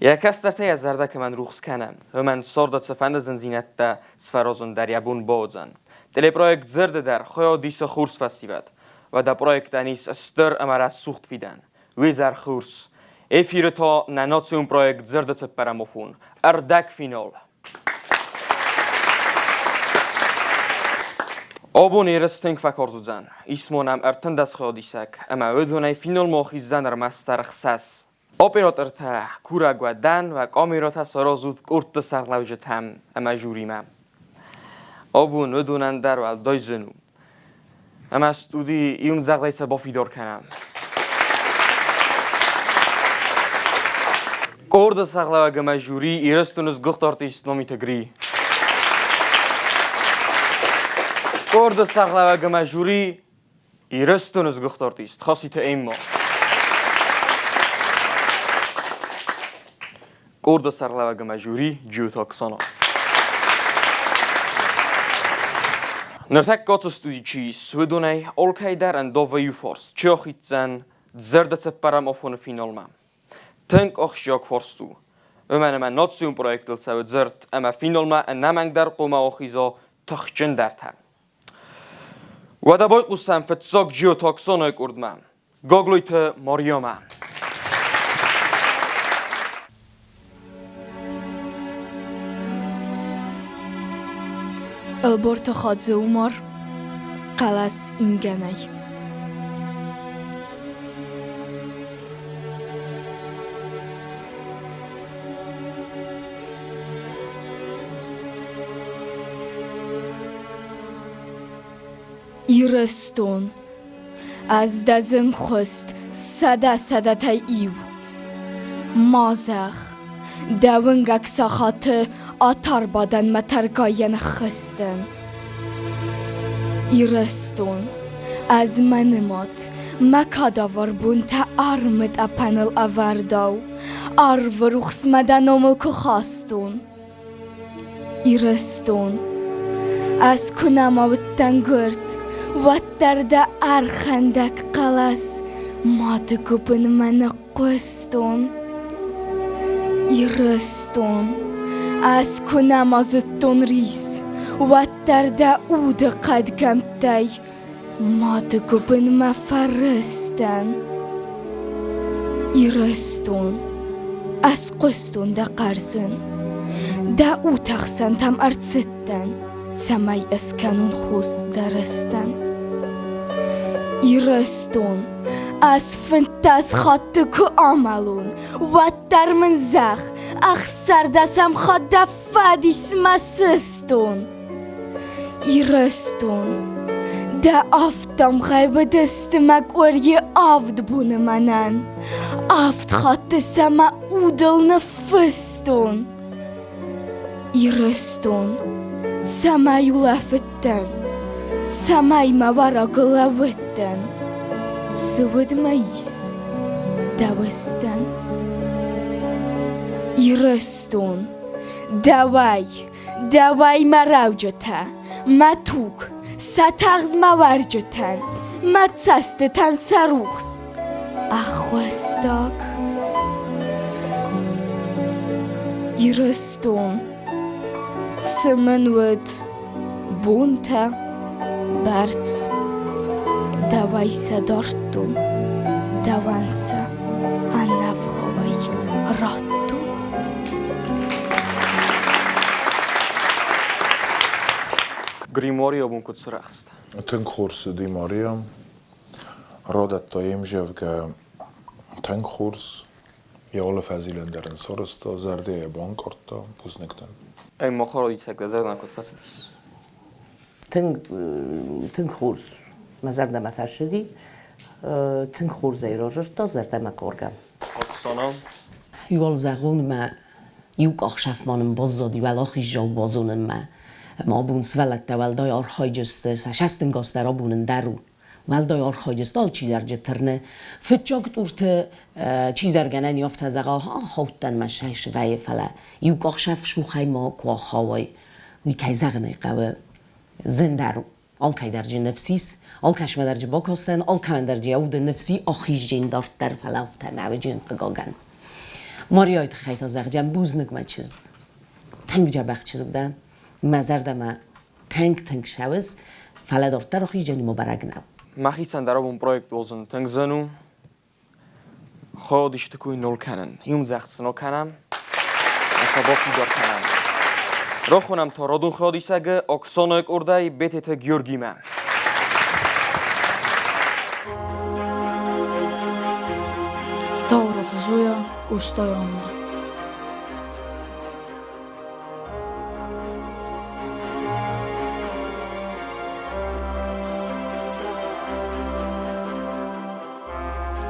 Йӕ кӕстӕртӕ йӕ зӕрдӕ кӕмӕн рухс кӕны, уымӕн цордӕ цыфӕнды зындзинӕдтӕ сфӕразын дӕр йӕ бон бауыдзӕн. Телепроект «Дзырды» дӕр хайадисы хорз фӕсивӕд. Уӕдӕ проектӕн ис стыр ӕмӕ рӕсугъд фидӕн. Уый зӕрхурс. Эфиры та нӕ национ проект «Дзырды» цыппӕрӕм афон. Ӕрдӕгфинал. Абон ерыс тынг фӕкарз уыдзӕн. Ис ма нӕм 13 хайадисӕг, ӕмӕ уыдонӕй финалмӕ ахиздзӕн ӕрмӕстдӕр ӕхсӕз. Оператортӕ курӕг уӕ дӕн, уӕ къамерӕтӕ саразут къордты сӕргълӕуджытӕм ӕмӕ жюримӕ. Абон уыдонӕн дӕр уӕлдай зын у. Ӕмӕ студи иумдзӕгъдӕй сӕ бафидар кӕнӕм. Къорды сӕргълӕууӕг ӕмӕ жюри Ирыстоны сгуыхт артист Мамиты Гри. Къорды сӕргълӕууӕг ӕмӕ жюри Ирыстоны сгуыхт артист Хаситы Эмма. Къорды сӕргълӕууӕг ӕмӕ жюри Джиоты Оксана. Ныртӕккӕ ацы студийы чи ис, уыдонӕй алкӕй дӕр ӕндавы иу фарст, чи ахицӕн зӕрдӕ цыппӕрӕм афоны финалмӕ. Тынг ахсджиаг фарст у. Уымӕн ӕмӕ национ проектыл цӕуы дзырд ӕмӕ финалмӕ ӕнӕмӕнгдӕр хъуамӕ ахиза тыхджындӕртӕ. Уӕдӕ байхъусӕм фыццаг Джиоты Оксанайы къордмӕ, Гаглойты Мариямӕ. Ӕлборты Хадзы-Умар хъӕлӕс ингӕнӕй. Ирыстон, ӕз дӕ зынгхуыст сӕдӕ сӕдӕтӕй иу. Ма зӕгъ, дӕ уынгӕг сахаты атарбадӕнмӕ тӕргайӕ ныххызтӕн. Ирыстон, ӕз мӕ нымӕт, мӕ кадавар бонтӕ армы тъӕпӕныл ӕвӕрдау, арвы рухсмӕ дӕ номыл куы хастон. Ирыстон, ӕз куы нӕма уыдтӕн гуырд, уӕддӕр дӕ ӕрхӕндӕг хъӕлӕс мады гуыбынмӕ ныхъхъуыстон. Ирыстон, ӕз куы нӕма зыдтон рис, уӕддӕр дӕ уды хъӕдгӕмттӕй мады гуыбынмӕ фӕрыстӕн. Ирыстон, ӕз хъуыстон дӕ хъӕрзын, дӕ утӕхсӕнтӕм ӕрцыдтӕн, цӕмӕй ыскӕнон хос дӕ рыстӕн. Ирыстон, ӕз 15 хатты куы амӕлон, уӕддӕр мын зӕгъ, 16-ӕм хатт дӕ фӕдисмӕ сыстон. Ирыстон, дӕ авдтӕмгъӕй уыдысты мӕ къуырийы авд боны мӕнӕн. Авд хатты сӕ мӕ удыл ныффыстон. Ирыстон, цӕмӕй улӕфыдтӕн, цӕмӕй мӕ уӕрагыл лӕууыдтӕн, цы уыд мӕ ис дӕуыстӕн? Ирыстон, дӕуӕй, дӕуӕй мӕ рӕуджытӕ, мӕ туг, сӕ тагъд мӕ уӕрджытӕн, мӕ цӕстытӕн сӕ рухс. Ӕххуӕстаг. Ирыстон, цы мын уыд бонтӕ, бӕрц, дӕуӕй сӕ дардтон, дӕуӕн сӕ ӕнӕвгъауӕй радтон. Гримуар йӕ бон куыд сырӕхст? Тынг хорз цыди Мария. Радӕтта йе мзӕвгӕ тынг хорз. Йӕ алы фӕзилӕн дӕр ын сарӕзта, зӕрдӕ йӕ банкъардта. Бузныг дын. Ӕй, Махароицаг дӕ зӕрдӕмӕ куыд фӕцыдис? Тынг, тынг хорз. Мӕ зӕрдӕмӕ фӕцыди. Тынг хорз ӕй разырдта, зӕрдӕмӕ хъаргӕ. Оксана? Иуал зӕгъон мӕ иу къахсӕф ма нын баззади уӕлахиззау базонынмӕ. Ӕмӕ абон сывӕллӕттӕ уӕлдай архайджысты, сӕ цӕстӕнгас дӕр абон ӕндӕр у. Уӕлдай архайджысты алчидӕр джы тырны. Фыццаг турты чидӕр гӕнӕн и афтӕ зӕгъа, ахаудтӕн мӕ сӕ фӕлӕ иу къахсӕф сухӕй ма куы ахауай, уый кӕй зӕгъын ӕй хъӕуы, зындӕр у. Алкӕй дӕр джы ныфс ис, алкӕсмӕ дӕр джы бакастӕн, алкӕмӕн дӕр джы йӕ уды ныфс и ахизджын дарддӕр, фӕлӕ афтӕ нӕ уыджын, хъыгагӕн. Мариайы тыххӕй та зӕгъджӕн бузныг, мӕ чызг. Тынг дзӕбӕх чызг дӕ. Мӕ зӕрдӕмӕ тынг-тынг цӕуыс, фӕлӕ дарддӕр ахизджӕни ма бӕрӕг нӕу. Мӕхицӕн дӕр абон проект уодзӕн тынг зын у. Ход исты куй нол кӕнӕн. Иумдзӕгъд сын кӕнӕм, сӕ бафидар кӕнӕм. Рохонӕм та родон ходисӕгы Оксоной къордӕй Бететы Георгимӕ. Дауыраты Зоя, Къостайы Аннӕ.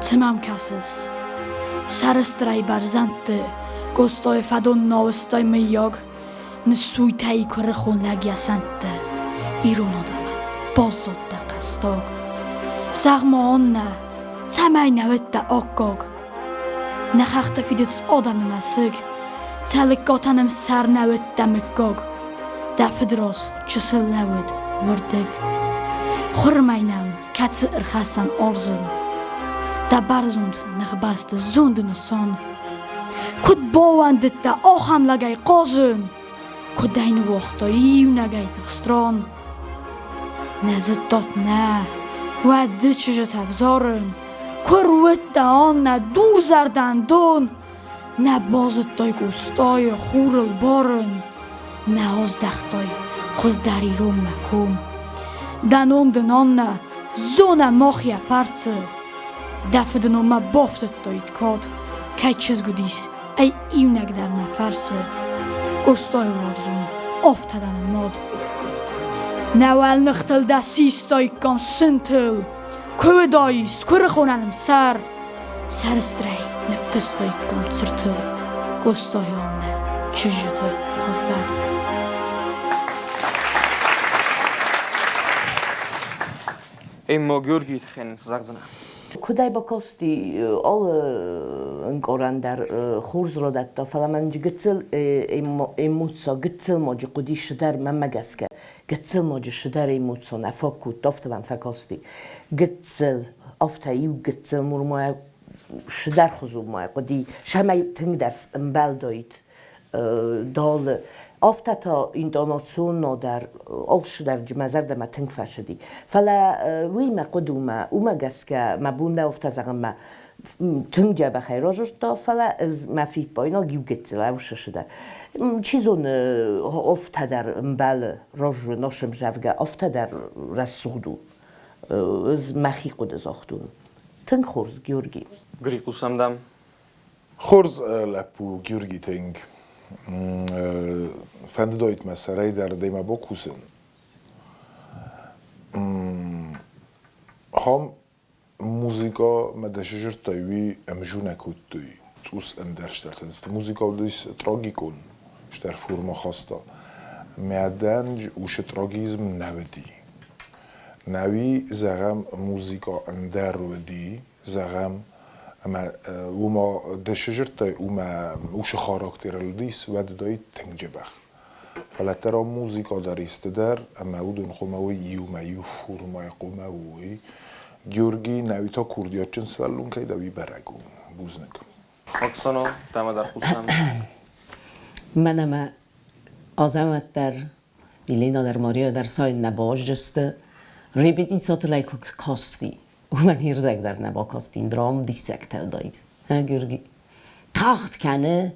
Цы мӕм кӕсыс? Сӕрыстырӕй бӕрзӕндты Къостайы фӕдон науӕзтай, мыййаг, Ныссуйтӕ и куырыхон лӕг йӕ сӕнтты, Ирон адӕмӕн баззадтӕ хъӕстаг. Зӕгъ-ма, Аннӕ, цӕмӕй нӕ уыдтӕ аккаг? Нӕ хӕхты фидыц адӕмы мӕсыг, Цӕлыккатӕн ӕмсӕр нӕ уыдтӕ мыггаг. Дӕ фыдраз чысыл нӕ уыд уырдыг. Хурмӕ нӕм кӕцы ӕрхӕссӕн ӕрдзыл? Дӕ бӕрзонд ныхбасты зонды нысан. Куыд бауӕндыдтӕ ахӕм лӕгӕй хъазын? Куыд ӕй ныууагътай иунӕгӕй тыхстран? Нӕ зыдтат нӕ, уӕд ды чызджытӕ взарын. Куы руыдтӕ Аннӕ дурзӕрдӕ ӕндон, Нӕ базыдтай Къостайы хурыл барын, Нӕ аздӕхтай хуыздӕр иронмӕ ком. Дӕ ном дын, Аннӕ, зонӕм мах йӕ фӕрцы. Дӕ фыды номмӕ бафтыдтаид кад, Кӕй чызг уыдис, ӕй иунӕг дӕр нӕ фӕрсы. Къостайы уарзон, афтӕ дӕ нымад. Нӕ уӕлныхтыл дӕ систаиккам сынтыл, Куы уыдаис куырыхонӕн ӕмсӕр, Сӕрыстырӕй ныффыстаиккам цыртыл Къостайы Аннӕ чызджыты хуыздӕр. Эмма Георгийы тыххӕй нын цы зӕгъдзынӕ? Куыдӕй бакасти алы ӕнкъарӕн дӕр хорз радӕтта, фӕлӕ мӕн гыццыл эмоци, гыццыл моджы хъуыди цыдӕр мӕнмӕ гӕсгӕ. Гыццыл моджы цыдӕр эмоцион нӕ фӕкодта, афтӕ мӕм фӕкасти. Гыццыл, афтӕ иу гыццыл мурмӕ цыдӕрхуызон ма хъуыди, цӕмӕй тынгдӕр ӕмбӕлдаид далы. Афтӕ та интонационно дӕр алцыдӕр мӕ зӕрдӕмӕ тынг фӕцыди. Фӕлӕ уый мӕ хъуыды у, уымӕ гӕсгӕ мӕ бон нӕ афтӕ зӕгъын мӕ тынг дзӕбӕхӕй разырдта, фӕлӕ ӕз мӕ фиппаинаг иу гыццыл ӕвсысы дӕр. Чи зоны, афтӕ дӕр ӕмбӕлы разы носӕмзӕвгӕ, афтӕ дӕр рӕсугъд у. Ӕз мӕхи хъуыды загътон. Тынг хорз, Георги. Гри, хъусӕм дӕм. Хорз лӕппу Георги тынг. Фӕндыдаид мӕ сӕрӕй дӕр демӕ бакусын. Хам музыка мӕ дӕсызырдтай, уый ӕмзу нӕ кодтой. Цъус ӕндӕр стӕртӕ. Музыка уыдис трагикон, стӕр форма хаста. Мӕдӕн уыцы трагизм нӕ уыди. Нӕуи, зӕгъӕм, музыка ӕндӕр уыди, зӕгъӕм, ӕмӕ уымӕ дӕсызырдтай, уымӕ уыцы характерыл уыдис, уӕд уыдаид тынг дзӕбӕх. Фӕлӕ дӕр ам музыка дӕр исты дӕр, ӕмӕ уыдон хъуамӕ уой иумӕ, иу формӕйы хъуамӕ уой. Георгий нӕуи та курдиатджын сывӕллон кӕй дӕ, уый бӕрӕг у. Бузныг. Оксано, дӕмӕ дӕр хъусӕм. Мӕнӕ мӕ Азӕмӕт дӕр, Елена дӕр, Мария дӕр сайын нӕ баззысты. Репетициатыл ӕй куы касти, уымӕн ирдӕг дӕр нӕ бакасти, драм диссӕгтӕ уыдаид. Георги тагъд кӕны,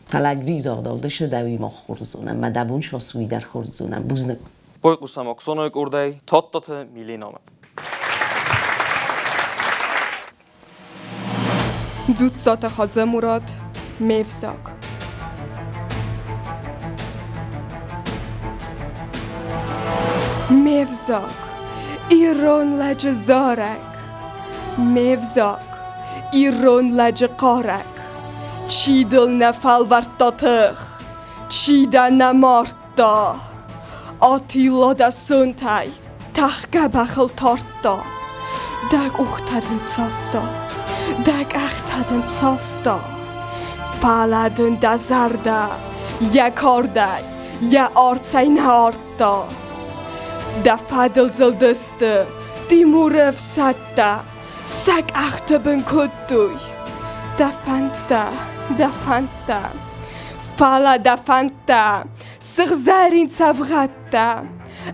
фӕлӕ гризагъдау дысы дӕуи мах хорз зонӕм, мӕ дӕ бон сос уый дӕр хорз зонӕм. Бузныг. Байхъусӕм Оксанайы къордӕй Тадтаты Миленамӕ. Дзуццаты Хадзымурат, Ме взаг. Ме взаг, ирон лӕджы зарӕг, Ме взаг, ирон лӕджы хъарӕг. Чи дыл нӕ фӕлвӕрдта тых, чи дӕ нӕ мардта? Атилла дӕ сынтӕй тӕхгӕ бӕхыл тардта. Дӕ къухтӕ дын цавта, дӕ къӕхтӕ дын цавта. Фӕлӕ дын дӕ зӕрдӕ йӕ кардӕй, йӕ арцӕй нӕ ардта. Дӕ фӕдыл зылдысты Тимуры ӕфсӕдтӕ. Сӕ къӕхты бын кодтой. Дӕ фӕндтӕ, дӕ фӕндтӕ. Фӕлӕ дӕ фӕндтӕ, сыгъзӕрин цӕвгъӕдтӕ,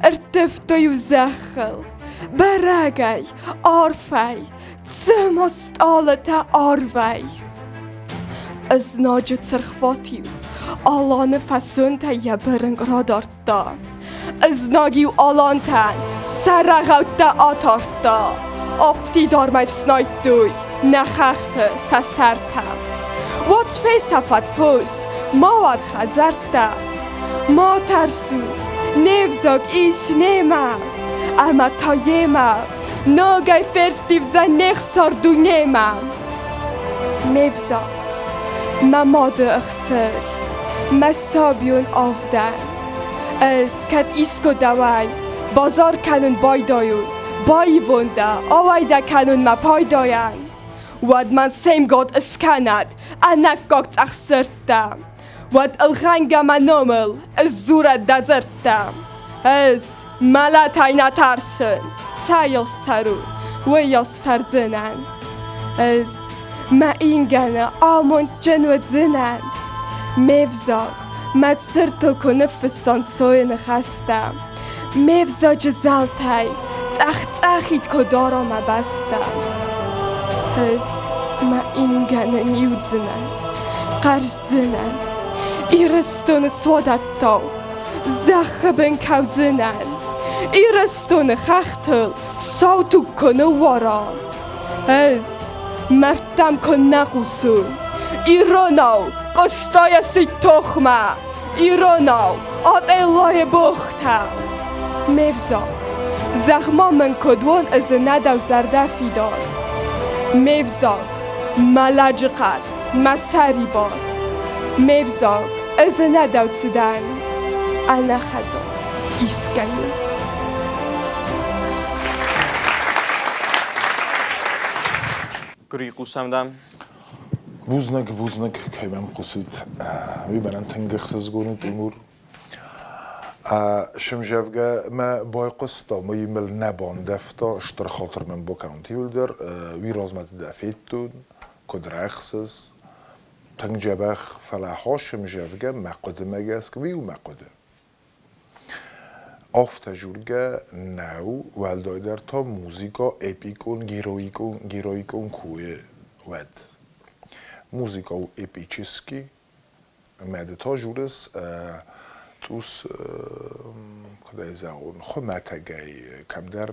ӕрттывтой-иу зӕххыл, бӕрӕгӕй, арфӕй, цыма стъалытӕ арвӕй. Ызнаджы цыргъфат-иу Аланы фӕсонтӕй йӕ бырынкъ радардта. Ызнаг-иу алантӕн сӕ рӕгъӕуттӕ атардта, афтидармӕй фснайдтой нӕ хӕхты сӕ сӕртӕ. Уӕд фесӕфӕд фос, ма уӕд хӕдзӕрттӕ. Ма тӕрсут, не взаг ис немӕ, ӕмӕ та йемӕ ногӕй ферттивдзӕн не хсар дунемӕ. Ме взаг, мӕ мады ӕхсыр, мӕ сабион авдӕн. Ӕз кӕд искуы дӕуӕй базар кӕнун байдайун, баивон дӕ, ауӕй дӕ кӕнун мӕ пайдайӕн, уӕд мӕн семгод искӕнӕд ӕнаккаг цъӕх сырдтӕ. Уӕд ӕлхӕнгӕ мӕ номыл ысдзурӕд дӕ дзырдтӕ. Ӕз мӕлӕтӕй нӕ тӕрсын, цӕйас цӕрун, уыйас цӕрдзынӕн. Ӕз мӕ ингӕны амондджын уыдзынӕн. Ме взаг мӕ цыртыл куы ныффыссон сойы ныхӕстӕ, ме взаджы зӕлтӕй цъӕх-цъӕхид куы дара мӕ бӕстӕ. Ӕз мӕ ингӕны ниудзынӕн, хъӕрздзынӕн, Ирыстоны суадӕттау зӕххы бын кӕудзынӕн, Ирыстоны хӕхтыл сау туг куы ныууара. Ӕз мӕрдтӕм куы нӕ хъусын, иронау Къостайӕ сидт тохмӕ, иронау Отеллойы богътӕ. Ме взаг, зӕгъ-ма мын, куыд уон ӕз нӕ дӕу зӕрдӕ фидар. Ме взаг, мӕ лӕджыхъӕд, мӕ сӕрибар. Ме взаг, ӕз нӕ дӕу цыдӕн, ӕнӕхӕдзар искӕйы. Гури хъусӕм дӕм. Бузныг, бузныг, кӕй мӕм хъусут. Уый мӕнӕн тынг ӕхсызгон у, Тимур. Сымзӕвгӕ мӕ байхъуыста, уый мыл нӕ бандӕвта, стыр хатыр мын бакӕнут иуылдӕр. Уый размӕ дӕ федтон, куыд рӕхсыс. Тынг дзӕбӕх, фӕлӕ хосымзӕвгӕ мӕ хъуыдымӕ гӕсгӕ уый у мӕ хъуыды. Афтӕ дзургӕ нӕу, уӕлдайдӕр та музыкӕ эпикон, героикон, героикон куы у, уӕд. Музыкӕ у эпический, ӕмӕ ды та дзурыс цъус, куыд ӕй зӕгъон, хуымӕтӕгӕй кӕмдӕр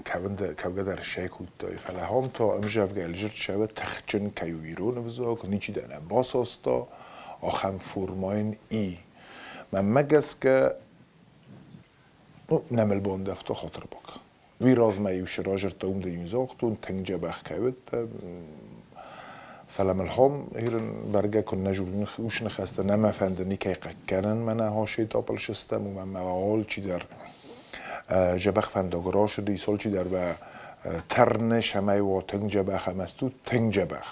кӕугӕ дӕр ссӕй кодтай, фӕлӕ ахӕм та ӕмзӕвгӕ ӕлзырд сӕвӕ тыхджын кӕй у ирон ӕвзаг, ничи дӕ нӕ басаста, ахӕм формӕйын и. Мӕнмӕ гӕсгӕ, ну, нӕ мыл бандӕвта хатырбак. Уый размӕ-иу сырӕзырдта, уым дӕр-иу загътон, тынг дзӕбӕх кӕй уыдтӕ. Фӕлӕ мыл хом ирын бӕргӕ куыннӕ ус ныхӕстӕ, нӕ мӕ фӕнды никӕй хъыг кӕнын, мӕнӕ хосетапыл сыстӕм, уымӕн мӕ алчидӕр дзӕбӕх фӕндаг рацыдис, алчидӕр уӕ тырны, цӕмӕй уа тынг дзӕбӕх ӕмӕ стут тынг дзӕбӕх.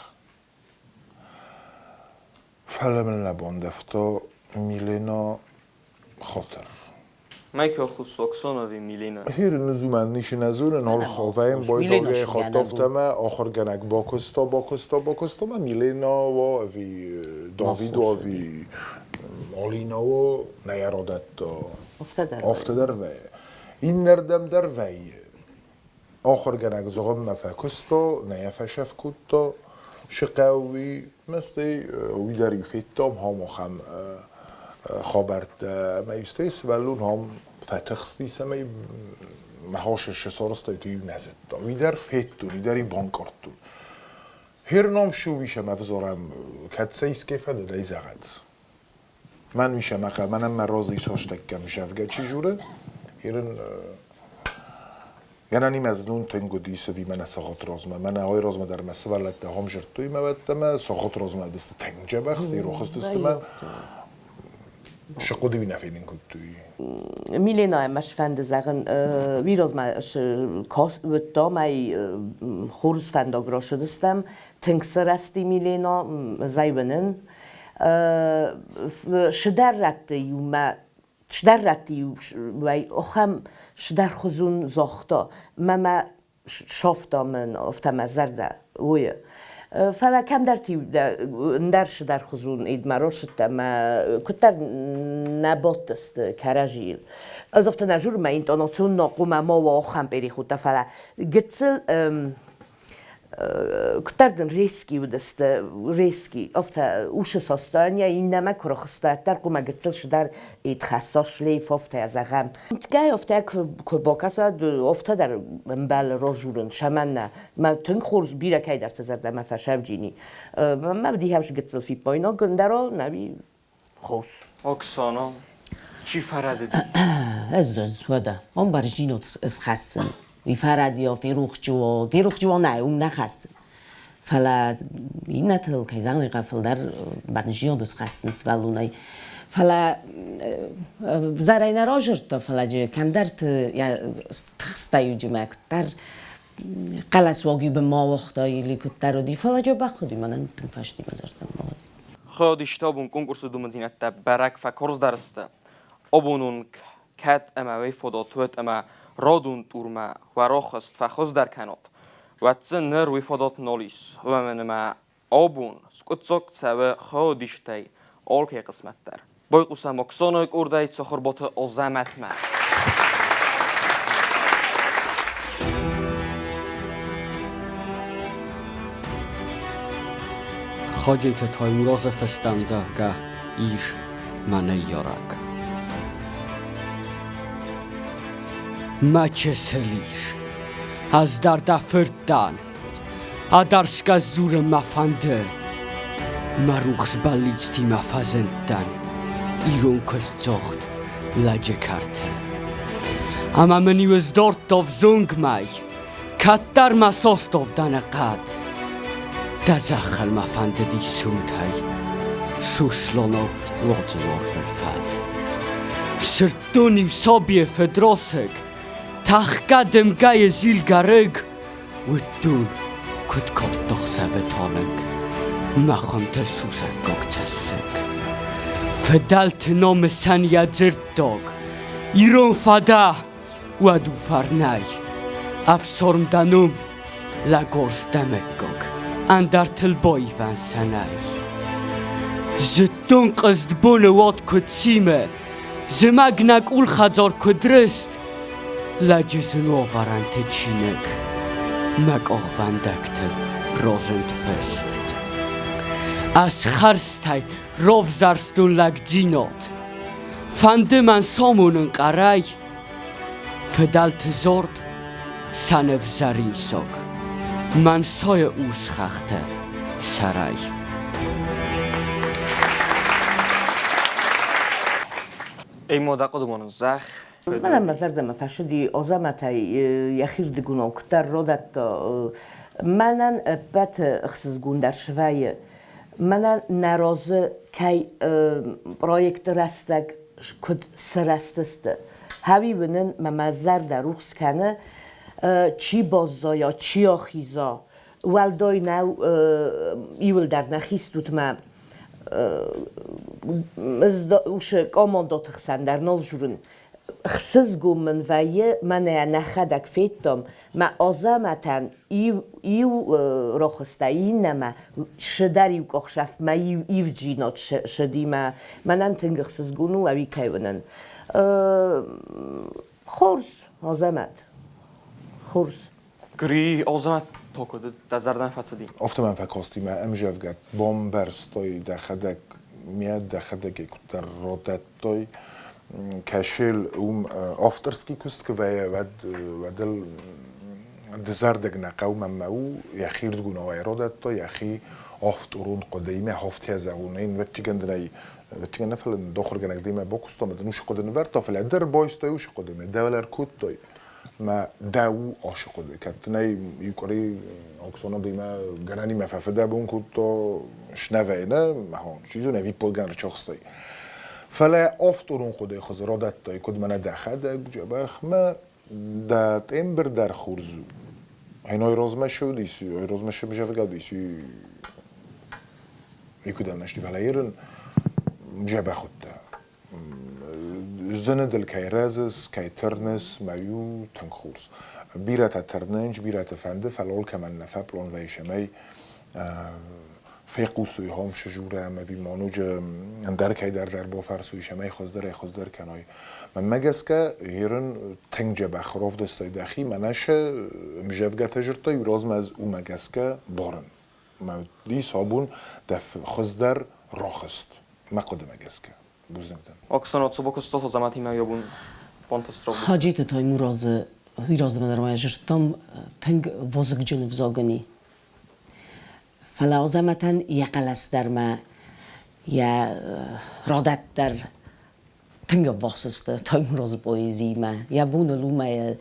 Фӕлӕ мыл нӕ бандӕвта Милена хатыр. Майкл Хусоксонови Милена. Хирын зумӕн ничи нӕ зоны, нал ховӕйын байдагӕй хаттафтӕмӕ ахуыргӕнӕг бакуыста, бакуыста, бакуыста ӕмӕ Милена уа ӕви Давид уа ӕви Алина уа, нӕ йӕ радӕтта. Афтӕ дӕр вӕййы. Иннӕрдӕм дӕр вӕййы. Ахуыргӕнӕг зӕгъынмӕ фӕкуыста, нӕ йӕ фӕсӕф кодта. Сыхъӕуи мӕстӕй уый дӕр-иу федтам хам ахӕм хабӕрттӕ ӕмӕ стӕй сывӕллон хам фӕтыхсти, цӕмӕй мӕ хос сарӕзтай, то иу нӕ зыдта. Уый дӕр федтон, уый дӕр-иу банкъардтон. Херном шуи сӕм ӕвзарӕм, кӕд сӕ искӕй фӕндыд, ӕй зӕгъӕд. Мӕн уый сӕмӕ мӕнӕн мӕ розы состӕггӕм зӕгъгӕ чи журы, ирын гӕнӕн имӕ знон тынг уыдис ӕви мӕнӕ сагъот розмӕ. Мӕнӕ ой розмӕ дӕр мӕ сывӕллӕттӕ хом жырдтой мӕ уӕдтӕмӕ, сагъот розмӕ дысты тынг дзӕбӕх, рохыстысты мӕ. Сыхъуыды нӕ фенын кодтой. Милена ӕмӕ сфӕнды зӕгъын, уый размӕ уыдтам ӕй хорз фӕндаг рацыдыстӕм, тынг сырӕзти Милена, зайуынын. Сыдӕр рӕтты иумӕ сыдӕр рӕтты иу ахӕм сыдӕрхуызон загъта. Мӕ мӕ Сӕфта мын, афтӕ мӕ зӕрдӕ уый. Фӕлӕ кӕмдӕрти ӕндӕр цыдӕрхуызон идмӕ рацыдтӕн мӕ куыддӕр нӕ бадтысты кӕрӕдзийыл. Ӕз афтӕ нӕ дзурын, мӕ интонацион нӕ хъуамӕ ма уа ахӕм переходтӕ, фӕлӕ гыццыл куыддӕр дын резки уыдысты, резки, афтӕ усы состояние иннӕмӕ куы рыхъуыста, уӕддӕр хъуамӕ гыццыл цыдӕр итхӕсса шлейф, афтӕ зӕгъӕм. Ӕмткӕй афтӕ куы бакӕса, афтӕ дӕр ӕмбӕлы разурын, цӕмӕннӕ. Мӕ тынг хорз бирӕ кӕйдӕрты зӕрдӕмӕ фӕсӕвджини. Мӕ дихӕвс гыццыл фиппаинаг ӕндӕра нӕуи хорз. Оксана, чи фӕрӕдыди? Ӕз, ӕз, уӕдӕ. Ӕмбӕрзинот ысхӕссын. Уый фӕрӕдийа, ферохджы уа, ферохджы уа нӕ, уым нӕ хӕссы. Фӕлӕ иннӕтыл, кӕй зӕгъын ӕй хъӕуы, фылдӕр бӕрнджынад ысхӕссынц сывӕллонӕй. Фӕлӕ взӕрӕй нӕ разырдта, фӕлӕ джы кӕмдӕрты йӕ тыхстӕй уыди мӕ куыддӕр хъӕлӕсуаг-иу бынмӕ ауагъта или куыддӕр уыди, фӕлӕ джы бахуыди мӕнӕн тынг фӕсти мӕ зӕрдӕмӕ уыди. Хайадисты абон конкурсы думӕдзинӕдтӕ бӕрӕг фӕкарздӕр сты. Абон онг кӕд ӕмӕ уый фадат уӕд ӕмӕ радон турмӕ уӕ рахызт фӕхуыздӕр кӕнат, уӕд дзы ныр уый фадат нал ис, уымӕн ӕмӕ абон скъуыддзаг цӕуы хайадистӕй алкӕй хъысмӕт дӕр. Байхъусӕм Оксанайы къордӕй Цохырбаты Азӕмӕтмӕ. Хаджеты Таймуразы фӕстӕмдзӕвгӕ Ир мӕ ныййарӕг. Мӕ чысыл ис, ӕз дӕр дӕ фырт дӕн, Ӕдӕрсгӕ дзурын мӕ фӕнды. Мӕ рухс бӕллицтимӕ фӕзындтӕн ирон куыстдзогъд лӕджы кӕрты. Ӕмӕ мын-иу ыздардта взонг мӕй, кӕддӕр мӕ состовдӕны хъӕд. Дӕ зӕххыл мӕ фӕндыди сунтӕй Суслонау уадзын арвыл фӕд. Сырдтон-иу сабийы фыдрасыг, Тӕхгӕ дымгӕйы зилгӕ рыг, Уыдтон, куыд кодта хсӕвы талынг, Мӕ хуымты сусӕггаг цӕссыг. Фыдӕлты намысӕн йӕ дзырддаг, Ирон фӕдӕ, уӕд у фӕрнӕй. Ӕфсарм дӕ ном, лӕгорс дӕ мыггаг, Ӕндӕртыл баивӕн сӕ нӕй. Зыдтон хъызт боны уат куыд симы, Зымӕг нӕ къул хӕдзар куыд рыст, Лӕджы зын уавӕрӕнты чиныг Мӕ къахвӕндӕгтыл разынд фыст. Ӕз хӕрзтӕй равзӕрстон лӕгдзинад, Фӕнды мӕн самонын хъӕрӕй, Фыдӕлты зард сӕ нывзӕрин саг, Мӕн сайы урс хӕхтӕ сӕрӕй. Ӕмӕ дӕ хъуыды мӕнӕн зӕгъ. Мӕнӕн мӕ зӕрдӕмӕ фӕцыди Азӕмӕтӕй йӕхирдыгонау куыддӕр родӕтта. Мӕнӕн ӕппӕты ӕхсызгондӕр свӕййы, мӕнӕн нӕ разы кӕй проекты рӕстӕг куыд сырӕзтысты. Хӕуи уынын мӕ мӕ зӕрдӕ рухс кӕны, чи баззайа, чи ахиза, уӕлдай нӕу иуылдӕр нӕхи стут мӕ усы командоты хсӕн дӕр нал журын. Хсызгон мын вӕййы, мӕнӕ нӕхӕдӕг федтам, мӕ Азӕмӕтӕн иу рохуыста иннӕмӕ сыдӕр иу къухсӕфтмӕ иу ивджинот сыди мӕ мӕнӕн тынг ӕхсызгон у ӕви кӕй уынын. Хорз, Азӕмӕт, хорз. Гри Азӕмӕт токуыд дӕ зӕрдӕмӕ фӕцыди? Афтӕ мӕм фӕкасти мӕ ӕмзӕвгӕ бамбӕрстай дӕхӕдӕг, ме дӕхӕдӕг ӕй куыддӕр радӕттай. Кӕсел уым авторский куыст куы вӕййы, уӕд уӕд ыл дызӕрдыг нӕ хъӕуы мӕнмӕ у, йӕхирдгонау ӕй радӕтта, йӕхи авторон хъуыдыимӕ, афтӕ зӕгъон, ын ӕвӕццӕгӕн ӕвӕццӕгӕн нӕ, фӕлӕ дохуыргӕнӕг демӕ бакуыстон, ӕмӕ дын уыцы хъуыды нывӕрдта, фӕлӕ дӕр байстай уыцы хъуыдымӕ, дӕлӕр кодтай. Мӕ дӕ у ашы хъуыды, кӕд дын ӕй иу къуыри аукционы димӕ гӕнӕнимӕ фӕфыдӕбон кодта, снӕвӕй нӕ, чи зоны, ӕвиппайгӕ ӕрчахстай. Фӕлӕ авторон хъуыдыйы хуызы радӕттай, куыд мӕнӕ дӕхӕдӕг дзӕбӕх, мӕ дӕ тембр дӕр хорз у. Ӕной размӕ ссыдис, ой размӕ сыбзӕвгӕдис, никуыдӕм нӕ сты, фӕлӕ ерын дзӕбӕх уыдтӕ. Зыны дыл кӕй рӕзыс, кӕй тырныс, мӕ у тынг хорз. Бирӕтӕ тырнынц, бирӕты фӕнды, фӕлӕ алкӕмӕн нӕ фӕплан вӕййы, цӕмӕй фехъусой хом сжурӕ ӕмӕ ӕви ма ноджы ӕндӕр кӕйдӕр дӕр бафӕрсой, цӕмӕй хуыздӕрӕй-хуыздӕр кӕной. Мӕнмӕ гӕсгӕ, ерын тынг дзӕбӕх равдыстай дӕхи, мӕнӕ сӕ ӕмдзӕвгӕтӕ зыдтай, уый размӕ ӕз уымӕ гӕсгӕ барын. Мӕ уыдис абон дӕ хуыздӕр рахызт, мӕ хъуыдымӕ гӕсгӕ. Бузныг дӕн. Оксана Цубокостото Заматимӕ йобун фонтастров. Хаджиты Таймуразы уый размӕ дӕр ма зыдтам тынг вазыгджын ӕвзагын и. Фӕлӕ Азӕмӕтӕн йӕ хъӕлӕс дӕр мӕ йӕ радӕтт дӕр тынг ӕввахс сты Таймуразы поэзиимӕ. Йӕ боныл у мӕ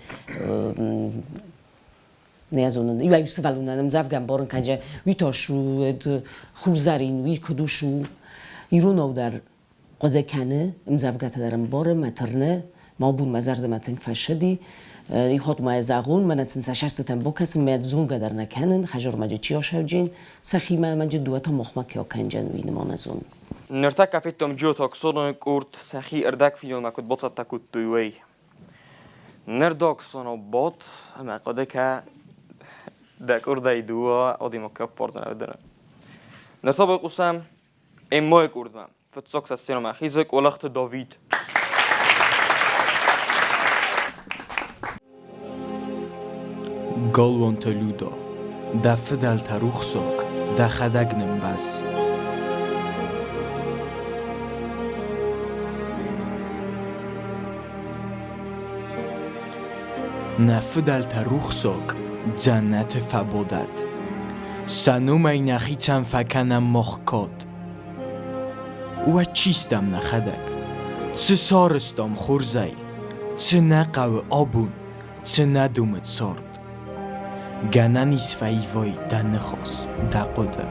нӕ зонын, иуӕй сывӕллонӕн ӕмдзӕвгӕ ӕмбарын кӕнджа, уый тас у, хурзӕрин, уый куыд ус у. Иронау дӕр хъуыды кӕны, ӕмдзӕвгӕтӕ дӕр ӕмбары, мӕ тырны, мӕ бон мӕ зӕрдӕмӕ тынг фӕссыди. Ихот ма зӕгъон, мӕнӕ сын сӕ сӕстытӕм бакӕсын, мӕ зонгӕ дӕр нӕ кӕнын, хӕзормӕджы чи асӕвджин, сӕхимӕ мӕджы дыууӕ та махмӕ ке акӕнджӕн, уый нымӕ нӕ зонын. Ныртӕккӕ федтам Джиоты Оксоны къорд сӕхи ӕрдӕгфиналмӕ куыд бацӕттӕ кодтой, уый. Ныр Доксоно бот ӕмӕ хъуыды кӕ дӕ къордӕй дыууӕ адӕймаг кӕй аппардзӕн ӕвдӕны. Ныр та байхъусӕм Эммойы къордмӕ. Фыццаг сӕ сценӕмӕ хизы Къолӕхты Давид. Галуанты Людо, дӕ фыдӕлтӕ рухсаг, дӕхӕдӕг нымбӕз. Нӕ фыдӕлтӕ рухсаг, дзӕнӕты фӕбодӕт. Сӕ номӕй нӕхицӕн фӕкӕнӕм мах кад. Уӕд чи стӕм нӕхӕдӕг? Цы сарӕзтам хорзӕй? Цы нӕ хъӕуы абон, цы нӕ домы цард? Гӕнӕн ис фӕивай дӕ ныхас, дӕ хъуыды.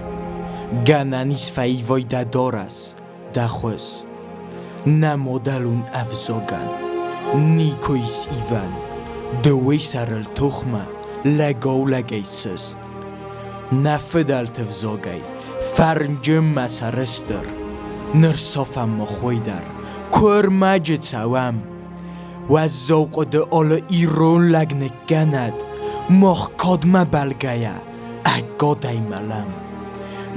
Гӕнӕн ис фӕивай дӕ дарӕс, дӕ хуыз. Нӕ мадӕлон ӕвзагӕн никуы ис ивӕн. Дыууӕ сӕрыл тохмӕ лӕгау-лӕгӕй сыст. Нӕ фыдӕлты взагӕй фӕрнджын мӕ сӕрыстыр. Ныр сафӕм махуй дӕр, куырмӕджы цӕуӕм. Уӕззау хъуыды алы ирон лӕг ныккӕнӕд, мах кадмӕ бӕлгӕйӕ, ӕгадӕй мӕлӕм.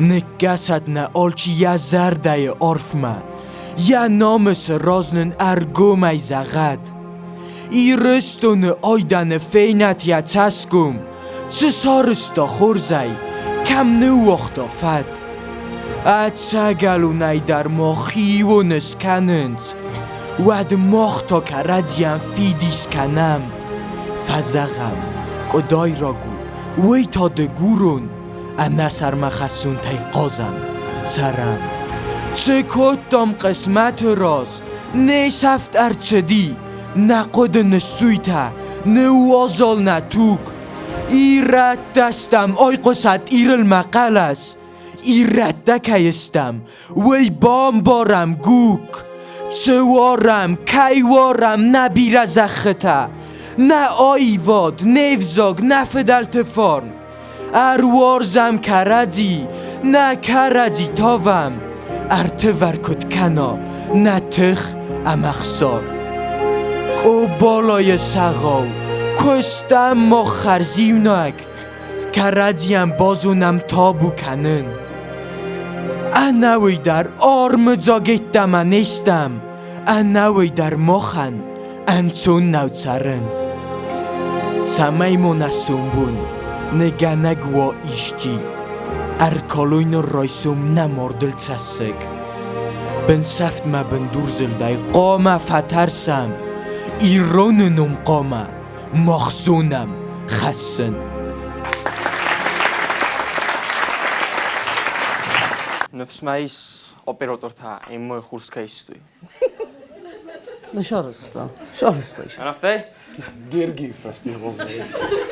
Ныккӕсӕд нӕ алчи йӕ зӕрдӕйы арфмӕ, йӕ намысы раз нын ӕргомӕй зӕгъӕд. Ирыстоны айдӕны фенӕд йӕ цӕсгом, цы сарӕзта хорзӕй, кӕм ныууагъта фӕд. Ӕцӕгӕлонӕй дӕр ма хионы скӕнынц, уӕд мах та кӕрӕдзийӕн фидис кӕнӕм. Фӕзӕгъӕм, къуыдайраг у, уый та дыгурон, ӕнӕсӕрмӕ хӕссунтӕй хъазӕм, цӕрӕм. Цы кодтам хъысмӕты раз, не сӕфт ӕрцыди, нӕ хъуыды ныссуйтӕ, ныууазал нӕ туг. Ирӕттӕ стӕм, айхъуысӕд Ирыл мӕ хъӕлӕс. Ирӕттӕ кӕй стӕм, уый бамбарӕм, гук. Цы уарӕм, кӕй уарӕм нӕ бирӕ зӕххытӕ, нӕ аивад, не взаг, нӕ фыдӕлты фарн. Ӕруарзӕм кӕрӕдзи, нӕ кӕрӕдзи тавӕм, ӕртывӕр куыд кӕна нӕ тых ӕмӕ хсар. Къобалайы сӕгъау, куыстам мах хӕрзиунӕг, кӕрӕдзийӕн базонӕм табу кӕнын. Ӕнӕуый дӕр армыдзаг йеддӕмӕ не стӕм, ӕнӕуый дӕр махӕн ӕнцон нӕу цӕрын. Цӕмӕй мо нӕ сомбон ныгӕнӕг уа исчи, ӕркалой ныр райсом нӕ мардыл цӕссыг. Бынсӕфтмӕ бындурзылдӕй хъуамӕ фӕтӕрсӕм, ироны ном хъуамӕ мах зонӕм хӕссын. Ныфс мӕ ис, оператортӕ ӕмӕ хорз кӕй сты. Сарӕзта. Сарӕзта. Рафтӕй? Гергиев фестивал.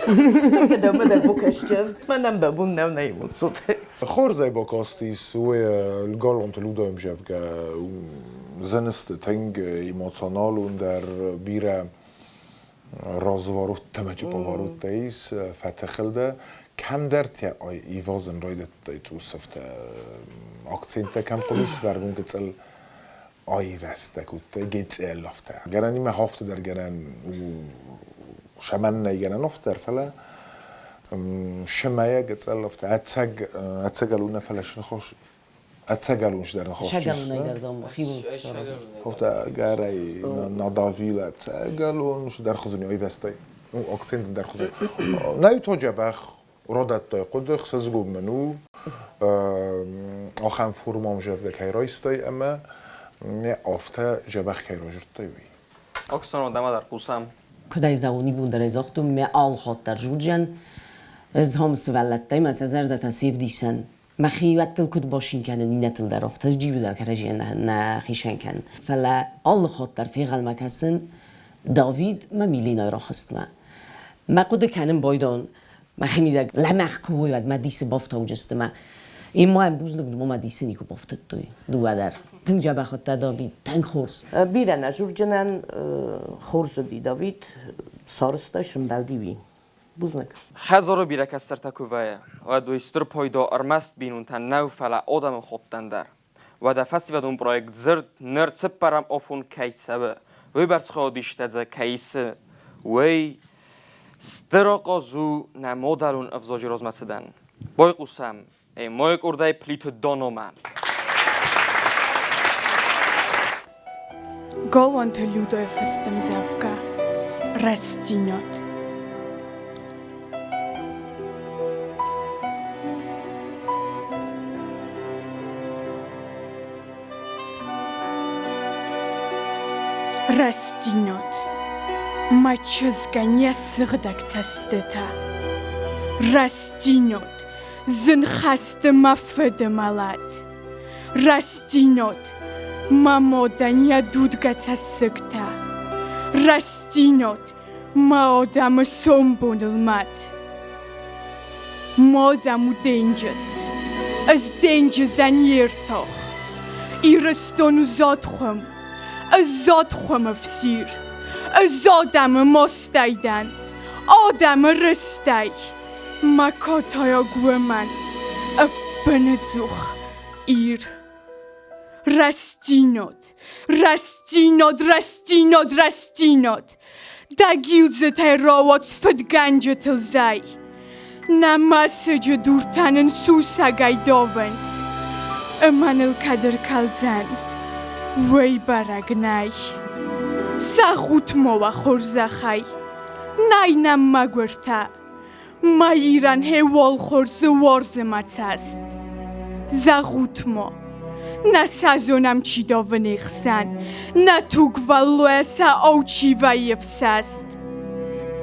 De bokestjem, már nem bebun, nem ne imocot. Хорзӕй бакастис уый галонты Людоемзӕвгӕ зынысты тынг эмоционалон дӕр бирӕ разворот ӕмӕ повороттӕ ис фӕтыхылды. Кӕмдӕртӕ ивазын райдыдтай цъусӕфтӕ акценттӕ кӕм хъуыдис, вӕргун гыццыл аивӕзтӕ кодтой, гецъеллафтӕ. Гӕнӕн имӕ хафты дӕр гӕнӕн у. Сӕмӕн нӕй гӕнӕн охтӕр, фӕлӕ сымӕйӕ гыццыл ӕфтӕ ӕцӕг ӕцӕгӕлон нӕ, фӕлӕ сныхос ӕцӕгӕлон сдӕр ныхос. Сӕгӕлонӕй дӕр дам хиуыл саразын. Офтӕ гӕрӕй надавил ӕцӕгӕлон сдӕр хуызын ойвӕстӕй. Ну, акцент дӕр хуызын. Нӕй то джӕбӕх родӕттой хъуыды, хсызгон мын у, ахӕм формӕм зӕрдӕ кӕй райстай ӕмӕ афтӕ дзӕбӕх кӕй разырдтай, уый. Оксана, дӕмӕ дӕр хъусӕм. Куыд ӕй зӕгъон, ибон дӕр ӕй загътон, мӕ алы хатт дӕр зурджӕн, ӕз хӕм сывӕллӕттӕй мӕ сӕ зӕрдӕтӕ се вдисӕн. Мӕхиуӕттыл куыд басин кӕнын, иннӕтыл дӕр афтӕ джиу дӕр кӕрӕдзийӕн нӕ хицӕн кӕнын. Фӕлӕ алы хатт дӕр фегъӕлмӕ кӕсын Давид мӕ Миленайы рахызтмӕ. Мӕ хъуыды кӕнын байдон, мӕхимидӕг лӕмӕгъ куы уой, уӕд мӕ дисы бафтауджысты мӕ. Ма йӕм бузныг, мӕ дисы никуы бафтыдтой дыууӕ дӕр. Тынг дзӕбӕх уыдтӕ, Давид, тынг хорз. Бирӕ нӕ зурджынӕн хорз уыди Давид, сарызта сымбӕлди уый. Бузныг. Хӕдзары бирӕ кӕстӕртӕ куы вӕййы, уӕд уый стыр пайда ӕрмӕст бинонтӕн нӕу, фӕлӕ адӕмы хаттӕн дӕр. Уӕдӕ фӕсивӕдон проект Дзырд ныр цыппӕрӕм афон кӕй цӕуы, уыйбӕрц хайадистӕ дзы кӕй исы, уый стыр ахъаз у нӕ мадӕлон ӕвзаджы размӕцыдӕн. Байхъусӕм ӕй мой къордӕй Плиты Дономӕ. Галуанты Людӕйы фыст ӕмдзӕвгӕ «Рӕстдзинад». Рӕстдзинад. Мӕ чызгӕн йӕ сыгъдӕг цӕстытӕ. Рӕстдзинад. Зын хӕсты мӕ фыды мӕлӕт. Рӕстдзинад, мӕ модӕн йӕ дудгӕ цӕссыгтӕ. Рӕстдзинад, мӕ адӕмы сомбоныл мӕт. Мадӕм у денджыз, ӕз денджызӕн йе ртах. Ирыстон у зад хуым, ӕз зад хуымы фсир. Ӕз адӕмы мастӕй дӕн, адӕмы рыстӕй. Мӕ катайаг уымӕн ӕппынӕдзух Ир. Рӕстдзинад, рӕстдзинад, рӕстдзинад, рӕстдзинад! Дӕ гилдзытӕй рауадз фыдгӕнджытыл зӕй. Нӕ мӕсыджы дуртӕ нын сусӕгӕй давынц. Ӕмӕ ныл кӕд ӕркӕлдзӕн, уый бӕрӕг нӕй. Зӕгъут ма уӕ хорзӕхӕй, нӕй нӕм мӕгуыртӕ. Мӕ Ирӕн хе уӕлхорзы уарзы мӕ цӕст. Зӕгъут-ма, нӕ сӕ зонӕм чи давыны хсӕн, нӕ тугвӕллойӕ сӕ алчи вӕййы фсӕст.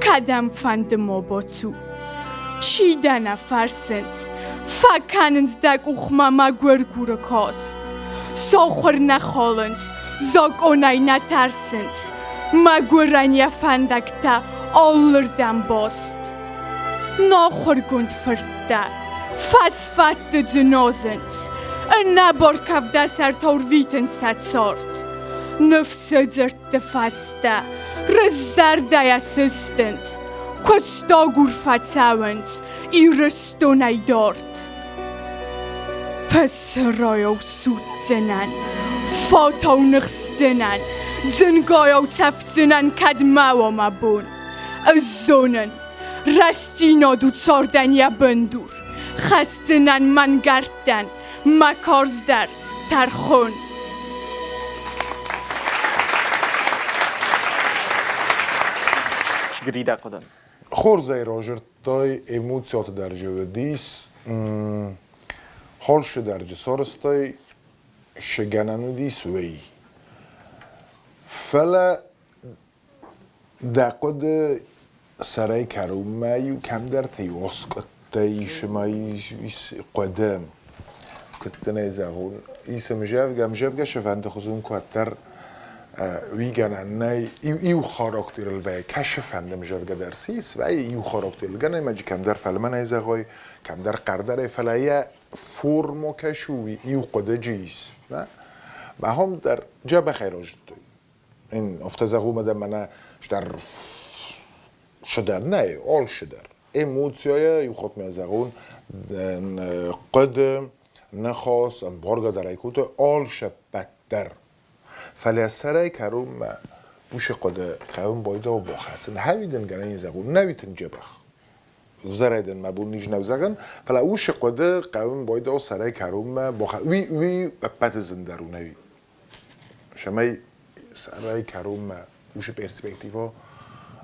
Кӕдӕм фӕнды ма бацу, чи дӕ нӕ фӕрсынц, фӕкӕнынц дӕ къухмӕ мӕгуыргуры каст. Сахуыр нӕ халынц, закъонӕй нӕ тӕрсынц, мӕгуырӕн йӕ фӕндӕгтӕ алырдӕм баст. Нахуыргонд фырттӕ фӕсфӕдты дзыназынц, ӕнӕбар кӕвдӕсӕртау рвитынц сӕ цард. Ныфсы дзырдты фӕстӕ рыззӕрдӕйӕ сыстынц, куыстагур фӕцӕуынц Ирыстонӕй дард. Пысырайау судздзынӕн, фатау ныхсдзынӕн, дзынгайау цӕфдзынӕн, кӕд ма уа мӕ бон. Ӕз зонын, рӕстдзинад у цардӕн йӕ бындур, хӕсдзынӕн мӕнгӕрдтӕн мӕ карздӕр тӕрхон. Грида хъуыды. Хорзӕй разырдтай, эмоциаты дӕрджы уыдис, хорзы дӕрджы сарӕзтай, цы гӕнӕн уыдис, уый. Фӕлӕ дӕ хъуыды сӕрӕй кӕронмӕ-иу кӕмдӕрты-иу аскъуыдтӕ ис ӕмӕ ис хъуыды, куыд дын ӕй зӕгъон, ис ӕмзӕвгӕ, ӕмзӕвгӕ сывӕнды хуызон куыддӕр уый гӕнӕн нӕй, иу характерыл вӕййы, кӕсы фӕнды ӕмзӕвгӕ дӕр цы ис, вӕййы иу характерыл гӕнӕн ӕмӕ кӕмдӕр фӕлмӕнӕй зӕгъой, кӕмдӕр хъӕрдӕрӕй, фӕлӕ йӕ форма кӕсы, уый иу хъуыдыджы ис. Нӕ? Махом дӕр дзӕбӕхӕй разыдтой. Афтӕ зӕгъун дӕр мӕнӕ стӕр шыдӕр нӕй, алшыдӕр. Эмоцияйӕ иу хатт мӕ зӕгъун, хъуыды, ныхас, ӕмбаргӕ дӕр ӕй кодтой алшӕппӕт дӕр. Фӕлӕ сӕрӕй кӕронмӕ Ушы хъуыды хъӕуын байдау бахӕцын. Хӕвидын гӕнӕн зӕгъун, нӕвитын джебах. Узӕрӕйдӕн мӕ бон низ нӕу зӕгъын, фӕлӕ ушы хъуыды хъӕуын байдау сӕрӕй кӕронмӕ бахӕ... Уый, уый ӕппӕты зындӕр у, нӕуи. Цӕмӕй сӕрӕй кӕронмӕ ушы перспектива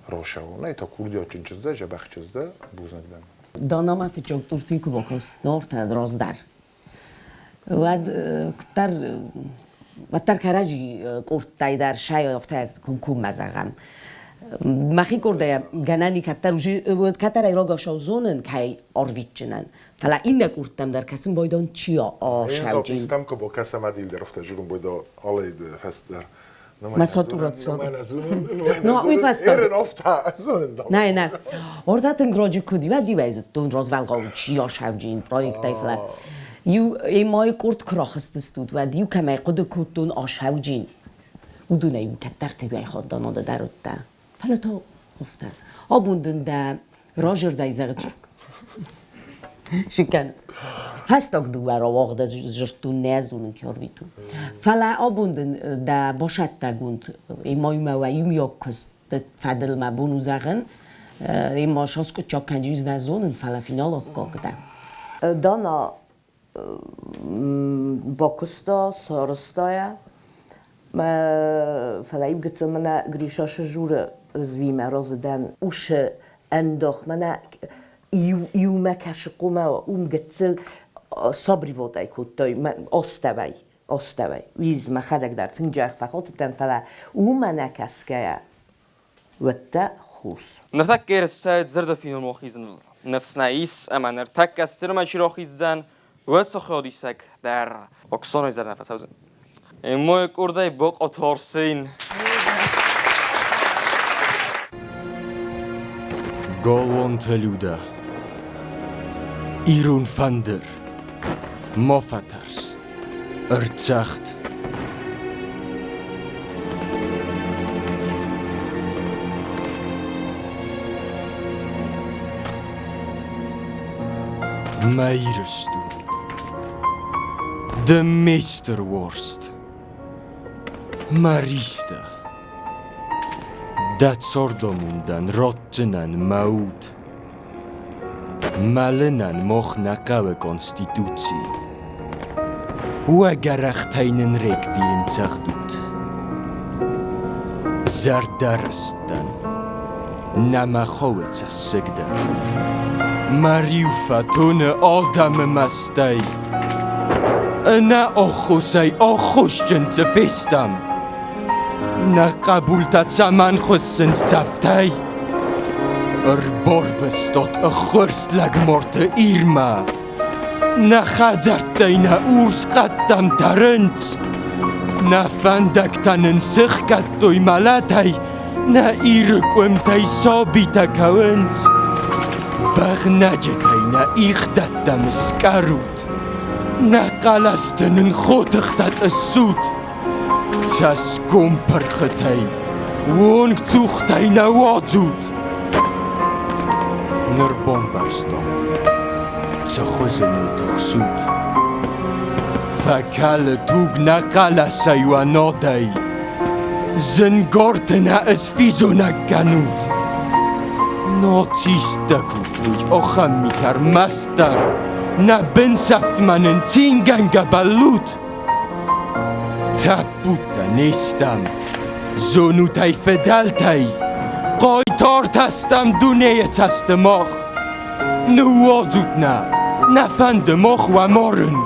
росӕуа. Нӕй та курдиатджын чызг дӕ, дзӕбӕх чызг дӕ, бузныг дӕн. Данамӕ фыццаг туртин куы бакаст, Нортӕ раздӕр. Уӕд куыддӕр уӕддӕр кӕрӕдзи къордтӕй дӕр сӕй афтӕ комкоммӕ зӕгъӕм. Мӕхи къордӕй гӕнӕн и кӕддӕр уже кӕддӕр ӕй рагацау зонын, кӕй арвитджынӕн. Фӕлӕ иннӕ къордтӕм дӕр кӕсын байдон чи асауджын. Истам ко бакӕсӕм адилдӕр афтӕ журун бойда алайд фӕстдӕр. Ма сатурацод. Ну, уый фӕстӕ. Нӕ, нӕ. Орда тынг раджы куыд уӕд иуӕй зыдтон развӕлгъау чи асауджын проекттӕй, фӕлӕ иу эмайы къорд куы рахызтыстут, уӕд иу кӕмӕй хъуыды кодтон асауджын, уыдонӕй иу кӕддӕрты иуӕй хатт дӕр уыдтӕ. Фӕлӕ та афтӕ. Абон дын дӕ разӕрдӕй зӕгъ Шикӕнц. Фӕстаг дыууӕ рауагъды зырдтон нӕ зонын кӕрвиту. Фӕлӕ абон дын дӕ басӕттӕгонд имоимӕ уӕ иумиаг куыст фӕдыл мӕ бон у зӕгъын, има саскъуыддзаг кӕнджиз нӕ зонын, фӕлӕ финал аккаг дӕ. Дана бакуыста, сарӕзта йӕ. Фӕлӕ иу гыццыл мӕнӕ Гриша сызуры звимӕ разы дӕн. Усы ӕндах мӕнӕ иумӕ кӕсы хъумӕ уым гыццыл сабривотӕй кодтой астӕуӕй, астӕуӕй. Уиз мӕхӕдӕг дӕр тынг джах фӕхатыдтӕн, фӕлӕ уымӕ нӕ кӕсгӕйӕ, уӕдта хорз. Ныртӕккӕ ерысӕй зӕрдӕфинон ахизыныл ныфс нӕ ис, ӕмӕ ныртӕккӕ сценӕмӕ чи рахиздзӕн, уӕд цы хайадисӕг дӕр Оксоной зӕрдӕ фӕцӕудзӕн. Мой къурдӕй бокъоторсин. Голлонты Люда. Ирон фӕндыр. Ма фӕтӕрс. Ӕрцагъд. Мӕ Ирыстон. Ды ме стыр уарзт. Мӕ ристӕ. Дӕ цардамондӕн ратдзынӕн мӕ уд. Мӕлынӕн мах нӕ хъӕуы Конституци. Уӕ гӕрӕхтӕй нын реквием цӕгъдут. Зӕрдӕрыст дӕн. Нӕ мӕ хъӕуы цӕссыг дӕр. Мӕ риу фӕтоны адӕмы мӕстӕй. Ӕнӕ ӕххуысӕй ӕххуысджын цы фестӕм? Нӕ хъӕбултӕ цӕмӕн хуыссынц цӕфтӕй? Ӕрбарвыстат ӕххуырст лӕгмарты Ирмӕ. Нӕ хӕдзӕрттӕй нӕ урс хъӕдтӕм тӕрынц. Нӕ фӕндӕгтӕ нын сыхгӕдтой мӕлӕтӕй, нӕ Иры къуымтӕй сабитӕ кӕуынц. Бӕгънӕджытӕй нӕ ихдӕттӕм скъӕрут, нӕ хъӕлӕсты нын хотыхтӕ тъыссут. Цӕсгом пырхытӕй, уонгцухтӕй нӕ уадзут. Ныр бамбӕрстон, цы хуызы ныл тыхсут. Фӕкӕлы туг нӕ хъӕлӕсӕй уӕ нодӕй. Зынгорты нӕ ысфизонӕг кӕнут. Нацисттӕ кодтой ахӕм митӕ ӕрмӕстдӕр. Нӕ бынсӕфтмӕ нын цингӕнгӕ бӕллут. Тӕппудтӕ не стӕм, зонут ӕй фыдӕлтӕй, хъайтартӕ стӕм дунейы цӕсты мах. Ныууадзут нӕ, нӕ фӕнды мах уӕ марын.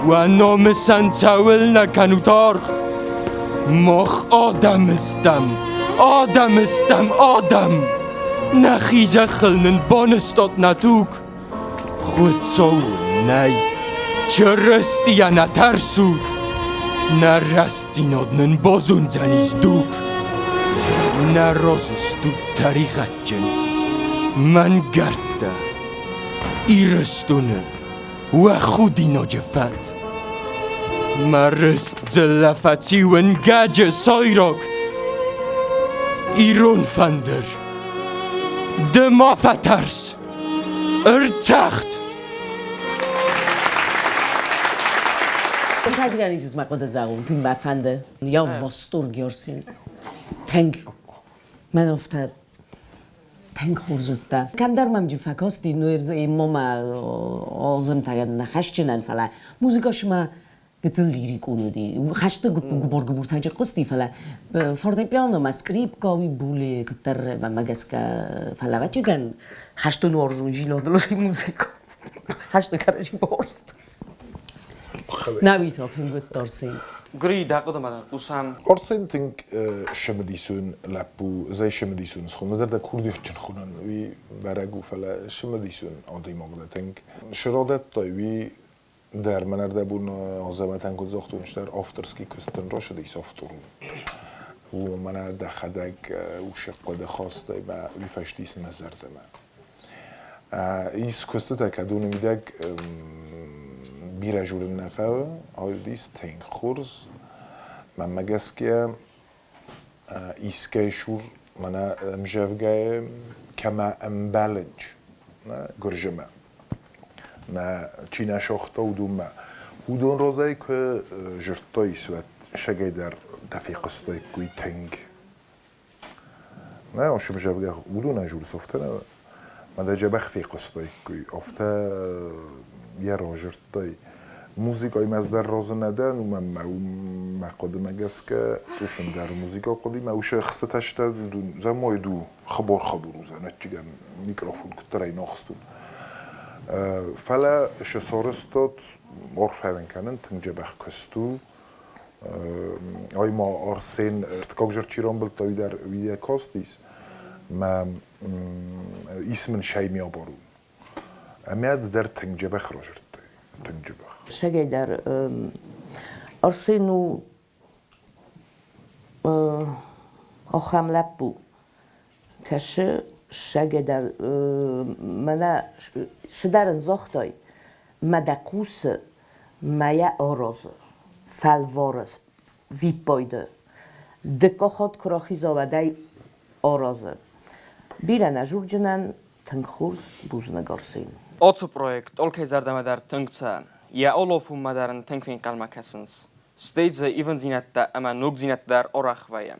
Уӕ намысӕн цӕуылнӕ кӕнут аргъ? Мах адӕм стӕм, адӕм стӕм, адӕм! Нӕхи зӕххыл нын банызтат нӕ туг. Хуыцау нӕй, Чырыстийӕ нӕ тӕрсут, нӕ рӕстдзинад нын базондзӕнис дуг. Нӕ разы стут тӕригъӕдджын, мӕнгӕрдтӕ, Ирыстоны уӕ худинаджы фӕд. Мӕ рыст дзыллӕ фӕци уынгӕджы сойраг, ирон фӕндыр. Ды ма фӕтӕрс! Ӕртахт! Кӕд мӕ хъуыды зӕгъон, тынг мӕ фӕнды. Я в восторге, Арсен. Тынг. Мӕн афтӕ тынг хорз уыдта. Кӕмдӕр мӕм джи фӕкасти, ныр мамӕ азымтӕ нӕ хӕсджынӕн, фӕлӕ музыка сымӕ гыццыл лирикон уыди. Хӕсты гуыбор-гуыбуртӕ хъуысти, фӕлӕ фортепиано мӕ скрипка уый буле куыддӕр мӕмӕ гӕсгӕ, фӕлӕ ӕвӕццӕгӕн хӕстон уарзон зинадыл музыка. Хӕсты кӕрӕдзи бауарзт. Нӕуи та тынг уыд Арсен. Гри, дӕ хъуыдымӕ хъусӕм. Арсен тынг цымыдисон лӕппу, зӕй цымыдисон схонын, зӕрдӕ курдиатджын хонын, уый бӕрӕг у, фӕлӕ цымыдисон адӕймаг дӕ тынг. Сыродӕттай уый дӕр мӕн ӕрдӕбон Азӕмӕтӕн куыд загътон, стӕр авторский куыстӕн рацыдис автор у. Уымӕн мӕнӕ дӕхӕдӕг усы хъуыды хастай мӕ уый фӕстис мӕ зӕрдӕмӕ. Ис куыстытӕ, кӕдоны мидӕг бирӕ журын нӕ хъӕуы, уыдис тынг хорз. Мӕнмӕ гӕсгӕ, искӕй сур мӕнӕ ӕмзӕвгӕйы кӕмӕ ӕмбӕлынч гуырзымӕ. Нӕ чи нӕ сагъта, уыдонмӕ. Уыдон разӕй куы зырдтой, уӕд сӕгӕй дӕр дӕ фехъуыстаиккой тынг. Нӕ, ошыбзӕвгӕ уыдонӕй журс афтӕ нӕ, мӕ дӕ дзӕбӕх фехъуыстаиккой, афтӕ йӕ разырдтай. Музыкӕимӕ ӕз дӕр разы нӕ дӕн, уымӕн мӕ мӕ хъуыдымӕ гӕсгӕ цъус ӕндӕр музыкӕ хъуыди, мӕ усы ӕхстытӕ сты, зӕмой ду хыбор-хыбор уыдзӕн, ӕччыгӕн микрофон куыддӕр ӕй нахстон. Фӕлӕ шы сорыстот орфӕвен кӕнын тынг дзӕбӕх куыст у. Ай ма Арсен ӕртыккаг жыр чи рамбылдта, уый дӕр уый кастис. Мӕ ис мын шайми абару. Ӕмӕ ды дӕр тынг дзӕбӕх разырдтай, тынг дзӕбӕх. Сӕгӕй дӕр Арсен у ахӕм лӕппу. Кӕсы сӕгӕй дӕр мӕнӕ цыдӕр ын загътай, мӕ дӕ хъусы мӕ йӕ аразы, фӕлвары виппайды. Дыккаг хатт куы рахиза, уӕд ӕй аразы. Бирӕ нӕ журджынӕн тынг хорз бузныг Арсен. Ацы проект алкӕй зӕрдӕмӕ дӕр тынг цӕуы. Йӕ олофунмӕ дӕр ын тынг фенхъӕлмӕ кӕсынц. Стӕй дзы ивындзинӕдтӕ ӕмӕ ногдзинӕдтӕ дӕр арӕх вӕййы.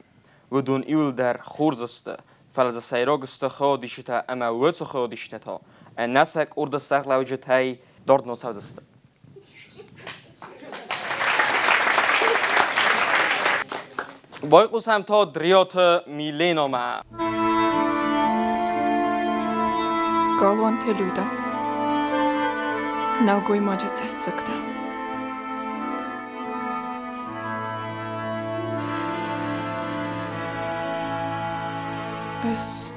Уыдон иуылдӕр хорз сты, фӕлӕ дзы сӕйраг сты хыодисджытӕ ӕмӕ уыцы хыодисджытӕ та ӕнӕ сӕ къорды сӕргълӕуджытӕй дард нал цӕудзысты. Байхъусӕм та Дриаты Миленомӕ. Галуанты Люда. Нӕлгоймаджы цӕссыгтӕ. Ӕз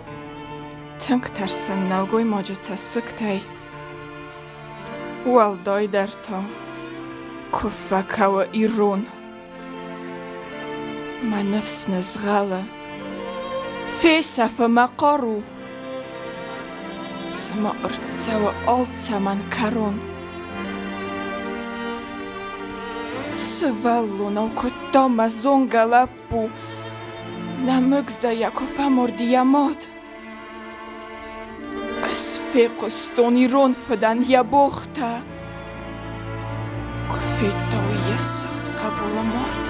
тынг тӕрсын нӕлгоймаджы цӕссыгтӕй. Уӕлдайдӕр та, куы фӕкӕуы ирон. Мӕ ныфс нызгъӕлы, фесӕфы мӕ хъару. Цыма ӕрцӕуы алцӕмӕн кӕрон. Сывӕллонау куыдта мӕ зонгӕ лӕппу, нӕмыг зӕйӕ куы фӕмарди йӕ мад. Ӕз фехъуыстон ирон фыдӕн йӕ богътӕ, куы федта уый йӕ сыгъд хъӕбулы мард.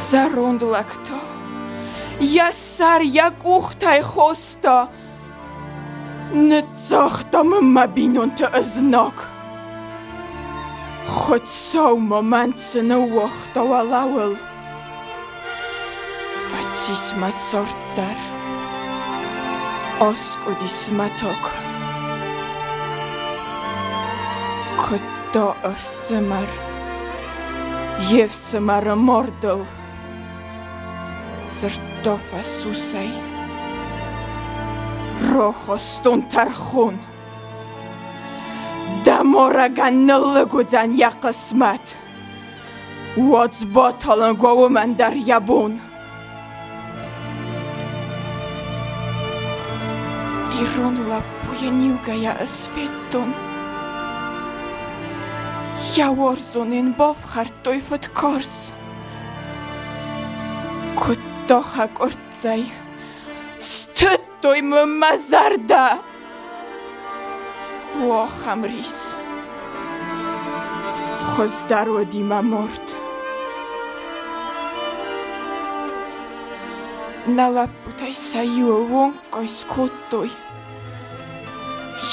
Зӕронд лӕг та йӕ сӕр йӕ къухтӕй хоста, ныццагъта мын мӕ бинонты ӕзнаг. Хуыцау ма мӕн цы ныууагъта уӕлӕуыл? Фӕцис мӕ цард дӕр, аскъуыдис мӕ ток. Куыдта ӕфсымӕр йе фсымӕры мардыл, дзырдта фӕсусӕй. Рахастон тӕрхон. Дӕ марӕгӕн ныллыг уыдзӕн йӕ хъысмӕт. Уадз баталынг уа уымӕн дӕр йӕ бон. Ирон лӕппуйы ниугӕйӕ ӕз федтон. Йӕ уарзон ын бафхӕрдтой фыдкарз. Куыдта хӕкъуырццӕй, стыдтой мын мӕ зӕрдӕ. О, ахӕм рис! Хуыздӕр уыди мӕ мард. Нӕ лӕппутӕй сӕ иуы уонггай скодтой.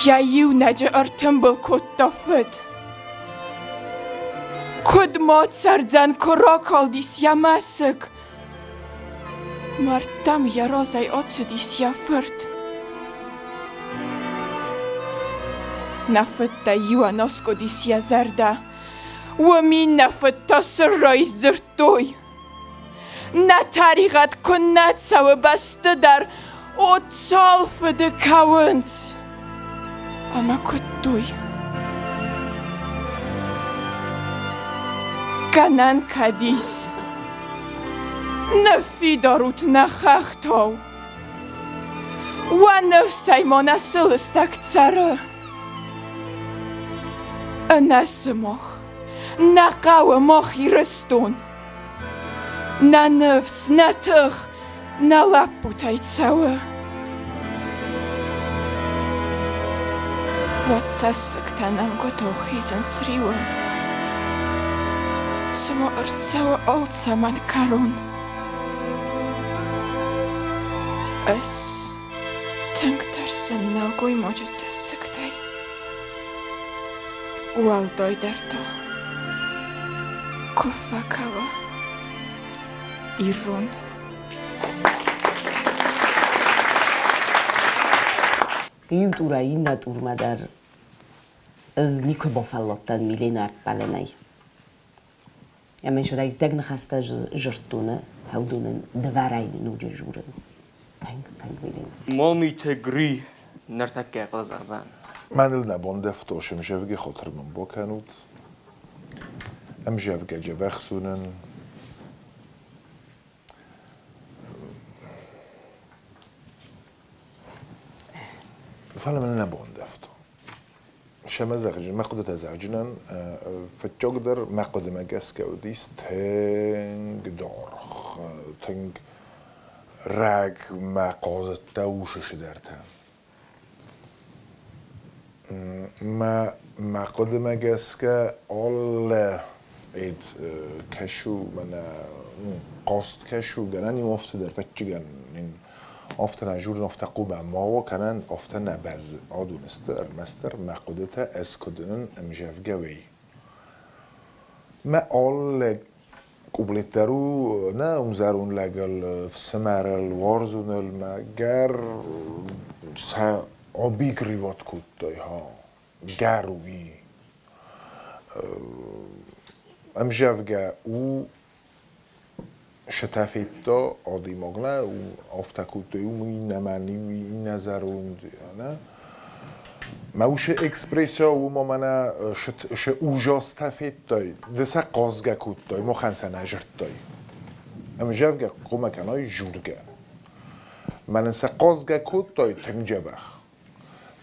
Йӕ иунӕджы ӕртымбыл кодта фыд. Куыд ма цӕрдзӕн, куы ракалдис йӕ мӕсыг? Мӕрдтӕм йӕ разӕй ацыдис йӕ фырт. Нӕ фыдтӕй иуӕн аскъуыдис йӕ зӕрдӕ. Уым иннӕ фыдтӕ сыррӕй сдзырдтой. Нӕ тӕригъӕд куыннӕ цӕуы бӕсты дӕр, о, цал фыды кӕуынц! Ӕмӕ куыдтой. Гӕнӕн кӕд ис? Ныффидар ут нӕ хӕхтау. Уӕ ныфсӕй ма нӕ сылыстӕг цӕры. Ӕнӕ сымах нӕ хъӕуы мах Ирыстон. Нӕ ныфс, нӕ тых, нӕ лӕппутӕй цӕуы. Уӕд цӕссыгтӕ нӕмгуытау хизынц риуы. Цыма ӕрцӕуы алцӕмӕн кӕрон. Ӕз тынг тӕрсын нӕлгоймаджы цӕссыгтӕй. Уӕлдайдӕр та, куы фӕкӕуа ирон. Иу тъурӕй иннӕ тъурмӕ дӕр ӕз никуы бафӕлладтӕн Миленӕ ӕппӕлынӕй. Ӕмӕ сӕдӕг ныхӕстӕ зырдтоны хӕудонӕн дывӕрӕй ноджы журын. Тынг, тынг Милена. Момиты Гри ныртӕккӕ хъуыды зӕгъдзӕн. Мӕныл нӕ бандӕвта ӕмзӕвгӕ хатыр мын бакӕнут. Ӕмзӕвгӕ дзӕбӕх зонын. Фӕлӕ мын нӕ бандӕвта. Мӕ хъуыдытӕ зӕгъджынӕн фыццагдӕр мӕ хъуыдымӕ гӕсгӕ уыдис тынг даргъ, тынг рӕгмӕ хъазыдтӕ усы цыдӕртӕ. Мӕ хъуыдымӕ гӕсгӕ алы эд кӕсу, мӕнӕ хъаст кӕсу, гӕнӕн иу афтӕ дӕр фӕччыгӕн афтӕ нӕ журн, афтӕ хъумӕ ма уа, кӕнӕн афтӕ нӕ бӕззы. Адон сты ӕрмӕстдӕр мӕ хъуыдытӕ ӕз куыд уынын ӕмзӕвгӕ уый. Мӕ алы куплет дӕр у нӕ ӕмзӕрон лӕгыл, фсымӕрыл, уарзоныл, мӕ гӕр сӕ обигривать кодтой, ха, гӕр уый. Ӕмзӕвгӕ у Сытӕ федта адӕймаг нӕ, афтӕ кодтой, уым иннӕмӕн, иннӕ зӕронд, нӕ. Мӕ усы экспрессия уымӕ мӕнӕ шы ужастӕ федтай, ды сӕ хъазгӕ кодтай, махӕн сӕ нӕ зырдтай. Ӕмзӕвгӕ хъуамӕ кӕнай жургӕ. Мӕнӕн сӕ хъазгӕ кодтай тынг дзӕбӕх.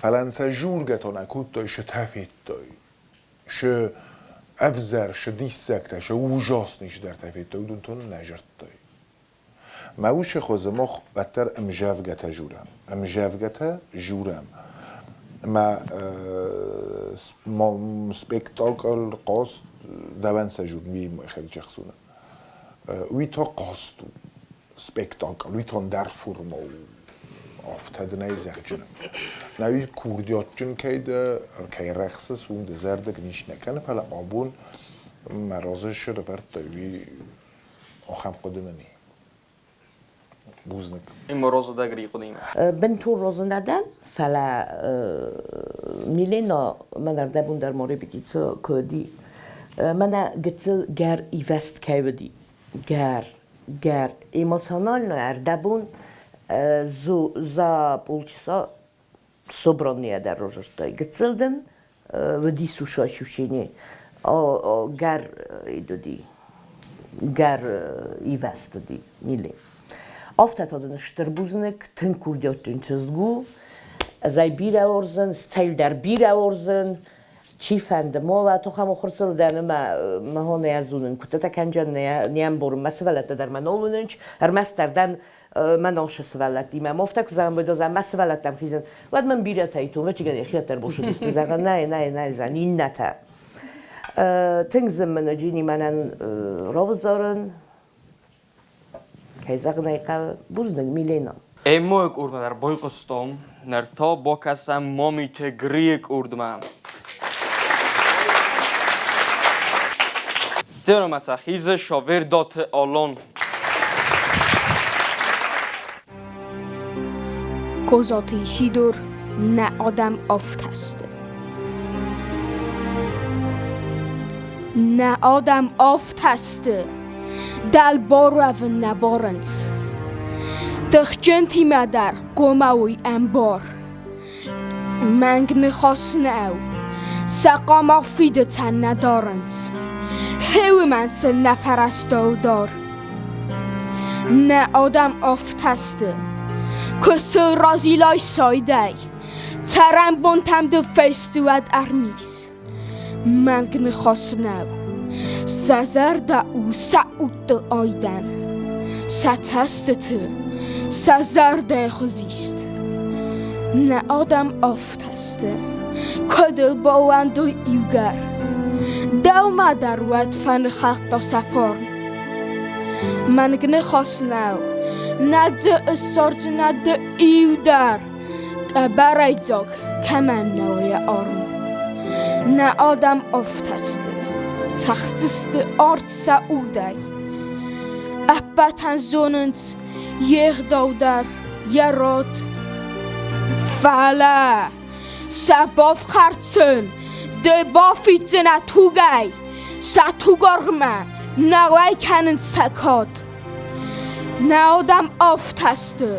Фӕлӕ сӕ жургӕ та нӕ кодтай, шытӕ федтай. Шы ӕвзӕр, шы диссӕгтӕ, шы ужасный цыдӕртӕ федтой, уыдон то нӕ зырдтой. Мӕ усы хуызы мах уӕддӕр ӕмзӕвгӕтӕ журӕм. Ӕмзӕвгӕтӕ журӕм. Мӕ спектакль хъазт дӕуӕн сӕ жур ми хӕгджӕхсуна. Уый та хъазт у. Спектакль, уый та ӕндӕр форма у. Афтӕ дын ӕй зӕгъджынӕн. Нӕуи курдиатджын кӕй дӕ, кӕй рӕхсыс, уым дӕ зӕрдӕ нис нӕ кӕны, фӕлӕ абон мӕ разы сӕрӕвӕрдтай, уый ахӕм хъуыды мын и. Бузныг. Роза дӕ Гри хъуыдыимӕ. Бынтон розы нӕ дӕн, фӕлӕ Милена мӕнӕрдӕбон дӕр ма репетици куы уыди, мӕнӕ гыццыл гӕр ивӕзт кӕй уыди, гӕр, гӕр эмоционально ӕрдӕбон за полчаса собранные дӕр рожырдтой. Гыццыл дын уыди сушы ощущение, гӕр уыди, гӕр ивӕзт уыди, Миле. Афтӕ та дын стыр бузныг, тынг курдиатджын чызг у. Ӕз ӕй бирӕ уарзын, цӕйдӕр бирӕ уарзын. Чи фӕнды, ма тохам охырцыл дӕн ӕмӕ мӕ хо нӕ зонын, куыдтытӕ кӕнджӕн не ӕмбарын, мӕ сывӕллӕттӕ дӕр мӕ нал уынынч, ӕрмӕстдӕр дӕн мӕ носы сывӕллӕттимӕ. Ма афтӕ куы зӕгъӕм, уӕд мӕ сывӕллӕттӕм хизын, уӕд мӕм бирӕтӕ итон, вӕччигӕн йӕхиӕттӕ ӕрбосыдысты, зӕгъын, нӕй, нӕй, нӕй, зӕгъын, иннӕтӕ. Тынг зын мын уыди мӕнӕн равзарын. Кӕй зӕгъын ӕй хъӕуы, бузныг, Милена. Эммойы къордмӕ дӕр байхъуыстон, ныр та бакӕсӕм Мамиты Грийы къордмӕ. Сценӕмӕ сӕ хизы Шавердаты Алан. Козаты Исидор нӕ адӕм афтӕ сты. Нӕ адӕм афтӕ сты, дӕлбаруӕвын нӕ барынц. Тыхджынтимӕ дӕр гомауй ӕмбар. Мӕнг ныхас нӕу, сӕ хъама фидыцӕн нӕ дарынц. Хеуымӕн сын нӕ фӕрӕзта дӕр. Нӕ адӕм афтӕ сты, куы сыл разилай сайдӕй, цӕрӕнбонтӕм дыл фесты уӕд ӕрмис. Мӕнг ныхас нӕу, сӕ зӕрдӕ у сӕ удты айдӕн, сӕ цӕстыты, сӕ зӕрдӕйы хуызист. Нӕ адӕм афтӕ сты, куыд ыл баууӕндой иугӕр. Дӕумӕ дӕр уӕд фӕныхӕлдта сӕ фарн. Мӕнг ныхас нӕу, нӕ дзы ыссардзынӕ ды иу дӕр, къӕбӕрӕйдзаг кӕмӕн нӕу йӕ арм. Нӕ адӕм афтӕ сты, цӕхдзысты арт сӕ удӕй. Ӕппӕтӕн зонынц йе гъдау дӕр, йӕ род. Фӕлӕ сӕ бафхӕрдзӕн, ды бафиддзынӕ тугӕй, сӕ тугаргъмӕ нӕ уӕй кӕнынц сӕ кад. Нӕ адӕм афтӕ сты,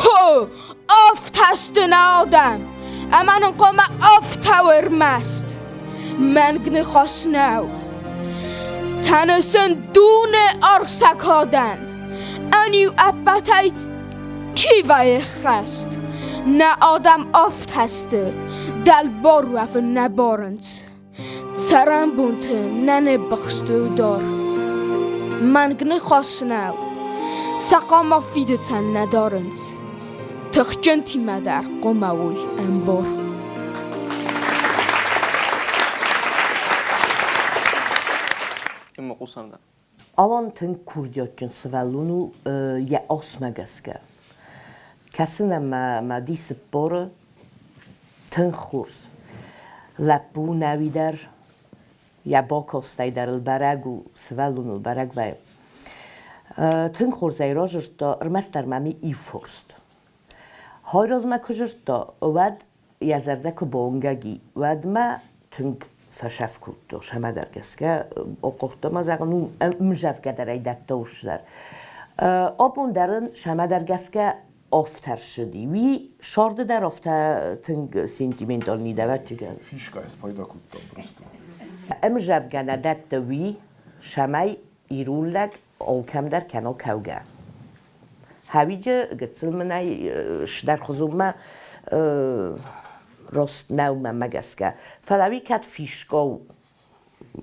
хо, афтӕ сты нӕ адӕм, ӕмӕ нын хъуамӕ афтӕ уой ӕрмӕст. Мӕнг ныхас нӕу. Кӕны сын дуне аргъ сӕ кадӕн. Ӕниу ӕппӕтӕй чи вӕййы ххӕст? Нӕ адӕм афтӕ сты, дӕлбар уӕвын нӕ барынц. Цӕрӕнбонты нӕ ныббыхстой дӕр. Мӕнг ныхас нӕу, сӕ хъама фидыцӕн нӕ дарынц. Тыхджынтимӕ дӕр хъуамӕ уой ӕмбар. Алан тынг курдиатджын сывӕллон у йӕ асмӕ гӕсгӕ. Кӕсын ӕмӕ мӕ ди 40-ы тынг хорз. Лӕппу нӕуи дӕр йӕ бакастӕй дӕр ыл бӕрӕг у, сывӕллоныл бӕрӕг вӕййы. Тынг хорз ӕй разырдта, ӕрмӕстдӕр мӕм иффорст. Хайразмӕ куы зырдта, уӕд йӕ зӕрдӕ куы бауынгӕг и, уӕд мӕ тынг фӕсӕф кодта, сӕмӕдӕр гӕсгӕ окъордта ма зӕгъын, мзӕвгӕ дӕр ӕй дӕтта ус дӕр. Абон дӕр ын сӕмӕдӕр гӕсгӕ афтӕ рцыди. Уый сӕрды дӕр афтӕ тынг сентиментальный дӕвӕччыгӕн. Фишкӕй спайда кодтам просто. Ӕмзӕвгӕ нӕ дӕтты уый, цӕмӕй ирон лӕг алкӕмдӕр кӕна кӕугӕ. Хӕуиджы гыццыл мын ӕй сдӕрхуызонмӕ раст нӕу мӕнмӕ гӕсгӕ. Фӕлӕ уый кӕд фишкӕ у,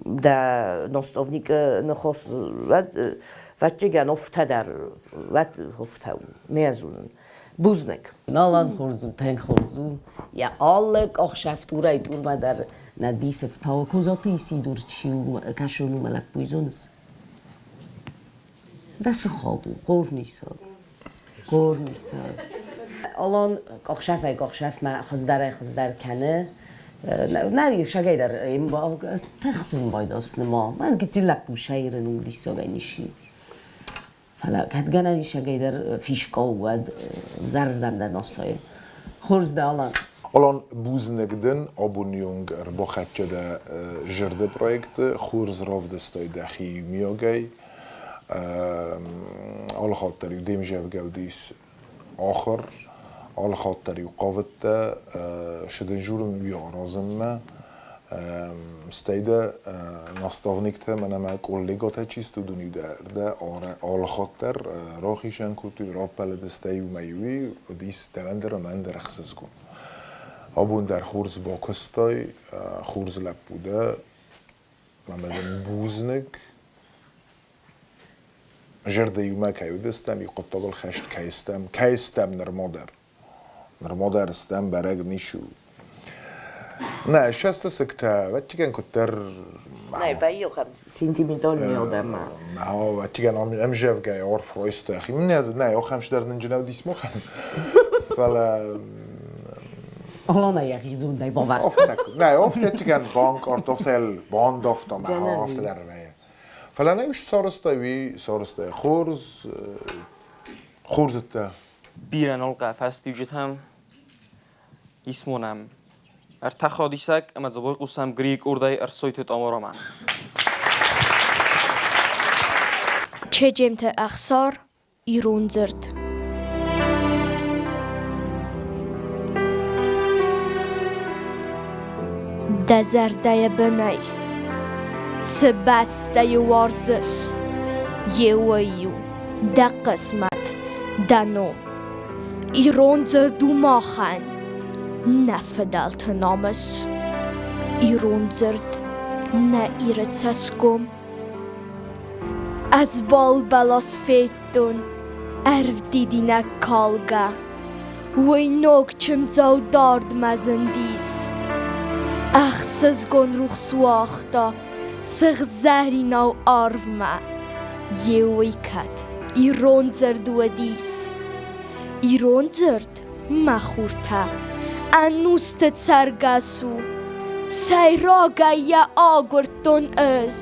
дӕ наставникы ныхас уӕд вӕччыгӕн офтӕ дӕр уӕд офтӕ у, не зонын. Бузныг. Налан хорз у, тынг хорз у. Йӕ алы къахсӕфтурӕй турмӕ дӕр нӕ дисы фтауы. Козаты Исидор чи у, кӕсон у мӕ лӕппуйы зоныс? Дӕ сыхаг у, горнисаг. Горнисаг. Алан къахсӕфӕй къахсӕфмӕ хуыздӕрӕй-хуыздӕр кӕны. Нӕ сагӕй дӕр тыхсын байдасны ма. Мӕн гыццыл лӕппу сӕйрын у диссагӕй ниси. Фӕлӕ кӕд гӕнӕн ис ӕгӕйдӕр фишка у, уӕд зӕрдӕм дӕ насайы. Хорз дӕ, Алан. Алан, бузныг дын, абоны онг ӕрбахӕццӕ дӕ зӕрдӕ проекты, хорз равдыстай дӕхи иумиагӕй. Алы хатт дӕр-иу де мзӕвгӕ уыдис ахуыр, алы хатт дӕр-иу хъавыдтӕ сы дын журын уый аразынмӕ. Стӕй дӕ наставниктӕ мӕнӕ мӕ коллегатӕ чи сты, уыдон-иу дӕр дӕ алы хатт дӕр рахизӕн кодтой, раппӕлыдысты иумӕ-иу уыдис дӕуӕн дӕр ӕмӕ ӕндӕр ӕхсызгон. Абон дӕр хорз бакуыстай, хорз лӕппу дӕ, ӕмӕ дын бузныг. Зӕрдӕ иумӕ кӕй уыдыстӕм, иу хъуыддагыл хӕст кӕй стӕм, кӕй стӕм нырма дӕр. Нырма дӕр стӕм, бӕрӕг ницы у. Нӕ, сӕстысыгтӕ, ӕвӕццӕгӕн, куыддӕр Нӕ, баййохӕм сентиментальный адӕммӕ. Ӕвӕццӕгӕн, ӕмзӕвгӕ арф райста. Нӕ, ахӕм цыдӕр нынджы нӕ уыдис махӕн. Фӕлӕ Алана йӕхи зондӕй бавӕрдта. Нӕ, афтӕ банкъард, афтӕ бандавта мӕ, афтӕ дӕр вӕййы. Фӕлӕ нӕ ус сарӕзта, уый сарӕзта хорз, хорз уыдтӕ. Бирӕ нолхъӕ фӕстиуджытӕм исмонӕм. Ӕртӕходисӕг ӕмӕ дзобойхъусӕм Грийы къордӕй Ӕрсойты Тъоморомӕ. Чеджемты Ӕхсар, ирон дзырд. Дӕ зӕрдӕйы бынӕй цы бӕстӕйы уарзыс, еуӕй-иу дӕ хъысмӕт, дӕ ном. Ирон дзырд у махӕн нӕ фыдӕлты намыс. Ирон дзырд нӕ Иры цӕсгом. Ӕз бал бӕлас федтон ӕрвдидинӕг калгӕ. Уый ног чындзау дардмӕ зындис. Ӕхсызгон рухс уагъта сыгъзӕринау арвмӕ. Еуый кӕд ирон дзырд уыдис. Ирон дзырд, мӕ хуртӕ, ӕнусты цӕргӕс у. Цӕй рагӕй йӕ агуырдтон ӕз.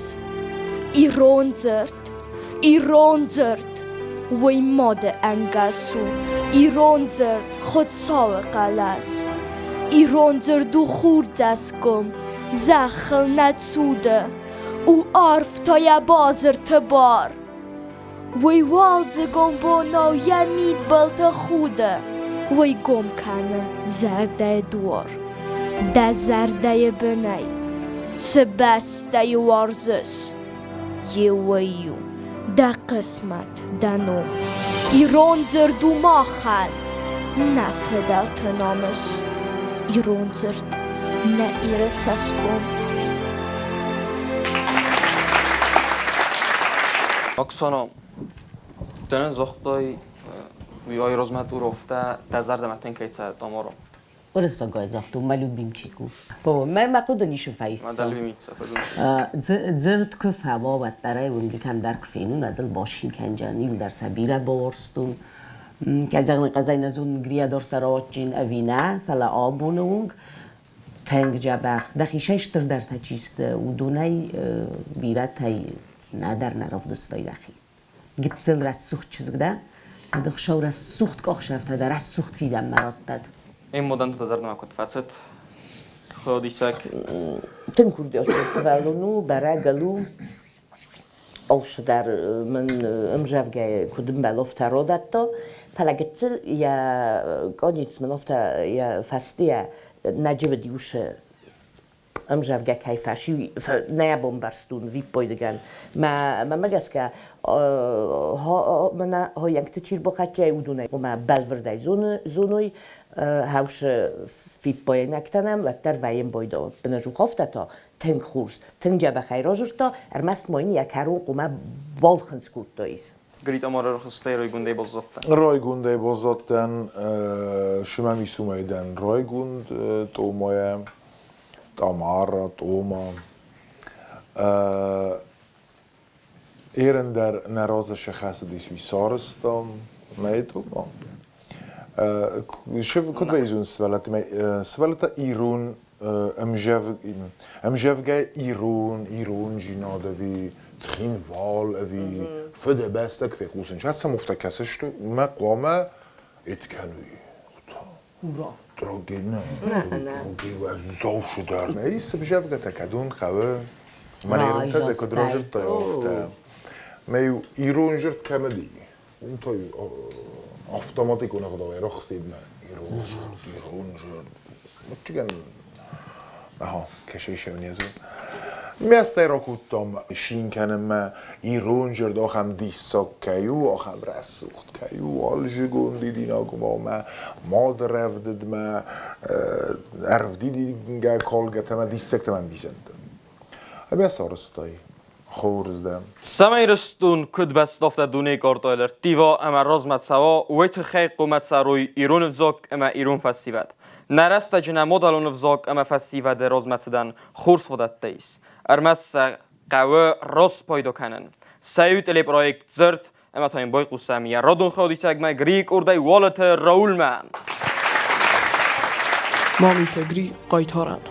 Ирон дзырд, ирон дзырд, уый мады ӕнгӕс у. Ирон дзырд, Хуыцауы хъӕлӕс. Ирон дзырд у хурдзӕсгом, зӕххыл нӕ цуды. У арф та йӕ базырты бар. Уый уалдзыгон бонау йӕ мидбылты худы, Уый гом кӕны зӕрдӕйы дуар. Дӕ зӕрдӕйы бынӕй цы бӕстӕйы уарзыс, Еуӕй-иу дӕ хъысмӕт, дӕ ном. Ирон дзырд у махӕн нӕ фыдӕлты намыс, Ирон дзырд нӕ Иры цӕсгом. Оксана, дӕнӕн загътай, уый айразмӕ турофтӕ дӕ зӕрдӕмӕ тынг кӕй цӕуы Тамара. Уырыссагӕй загътон, мӕ любимчик у. Мӕ мӕ хъуыды ницы фӕивта. Дзырд куы фӕуа, уӕддӕр ӕй уынги кӕмдӕр куы фенун, ӕдыл башин кӕнджан, иуылдӕр сӕ бирӕ бауарзтон. Кӕй зӕгъын ӕй нӕ зонын, Грия дарддӕр адджын ӕви нӕ, фӕлӕ абоны онг тынг дзӕбӕх. Дӕхицӕй стырдӕртӕ чи сты, уыдонӕй бирӕтӕй нӕдӕр нӕ равдыстай дӕхи. Гыццыл рӕсугъд чызг дӕ, ӕд ӕхсӕв рӕсугъд къохсӕвтӕ дӕ рӕсугъд фидӕнмӕ раттӕд. Эммодӕнты дӕ зӕрдӕмӕ куыд фӕцыд? Ходисӕг. Тынг курдиатджын сывӕллон у, бӕрӕгыл у. Алцыдӕр мын ӕмзӕвгӕ куыд ӕмбӕлы, афтӕ радӕтта. Фӕлӕ гыццыл йӕ къонец мын афтӕ йӕ фӕстейӕ нӕ джыбыди усы ӕмзӕвгӕ кӕй фӕси, нӕ бомбӕрстун виппойдыгӕн. Мӕ мӕмӕ гӕсгӕ мӕнӕ хойӕнгты чи рбахатчай, уыдонӕй ома бӕлвырдӕй зоной, хӕусы фиппайӕнӕгтӕ нӕм уӕддӕр вӕййын бойдо. Бынӕжуховтӕ та тынг хорз, тынг дзӕбӕхӕй разырдта, ӕрмӕст ма йын йӕ кӕрон хъуамӕ балхынцъ кодтаис. Гритъамары рхызтӕй райгондӕй баззадтӕн. Райгондӕй баззадтӕн, шымӕм исумӕй дӕн райгонд Тъомайӕ, Тамара, Тъома. Ерендӕр нӕ разы сӕхӕцыдис уый сарӕзтам, мӕ Тъома. Куыд вӕййы сывӕллӕттимӕ? Сывӕллӕттӕ ирон ӕмзӕвгӕ ирон, ирондзинад ӕви Цхинвал ӕви Фыдыбӕстӕ куы фехъусын, сӕ сӕм уфтӕ кӕсысты, мӕ хъуамӕ эт кӕной. Ура! Трагедия, уӕззау цыдӕр. Ис ӕмзӕвгӕтӕ кӕдон хъӕуы. Мӕн ирон цӕдӕ куыд разырдтай, афтӕ. Мӕ ирон зырд кӕмӕди, уым та автоматикон ӕгъдауӕй рахызтидмӕ ирон зырд, ирон зырд. Мытчыгӕн, аха, кӕсӕй не зон. Мӕстӕй ракодтам шин кӕнынмӕ, ирон зырд ахӕм диссаг кӕй у, ахӕм рӕсугъд кӕй у, алжыгон дидинӕгмӕ, мӕ мады рӕвдыдмӕ, ӕрвдидингӕ калгӕтӕ мӕ диссӕгтӕ мӕ ӕмбисӕндтӕ. Ӕмӕ сарӕзтай хорз дӕ. Цӕмӕй Ирыстон куыд бӕстӕфтӕ дунейы картӕйыл ӕрттива ӕмӕ размӕ цӕуа, уый тыххӕй хъуамӕ цӕрой ирон ӕвзаг ӕмӕ ирон фӕсивӕд. Нӕ рӕстӕджы нӕ мадӕлон ӕвзаг ӕмӕ фӕсивӕды размӕцыдӕн хорз фадӕттӕ ис. Ӕрмӕст сӕ хъӕуы раст спайда кӕнын. Сӕ иу телепроект Дзырд ӕмӕ та йын байхъусӕм йӕ радон хаудисӕгмӕ Грийы къордӕй Уалыты Раулмӕ. Мамиты Гри хъайтарӕн.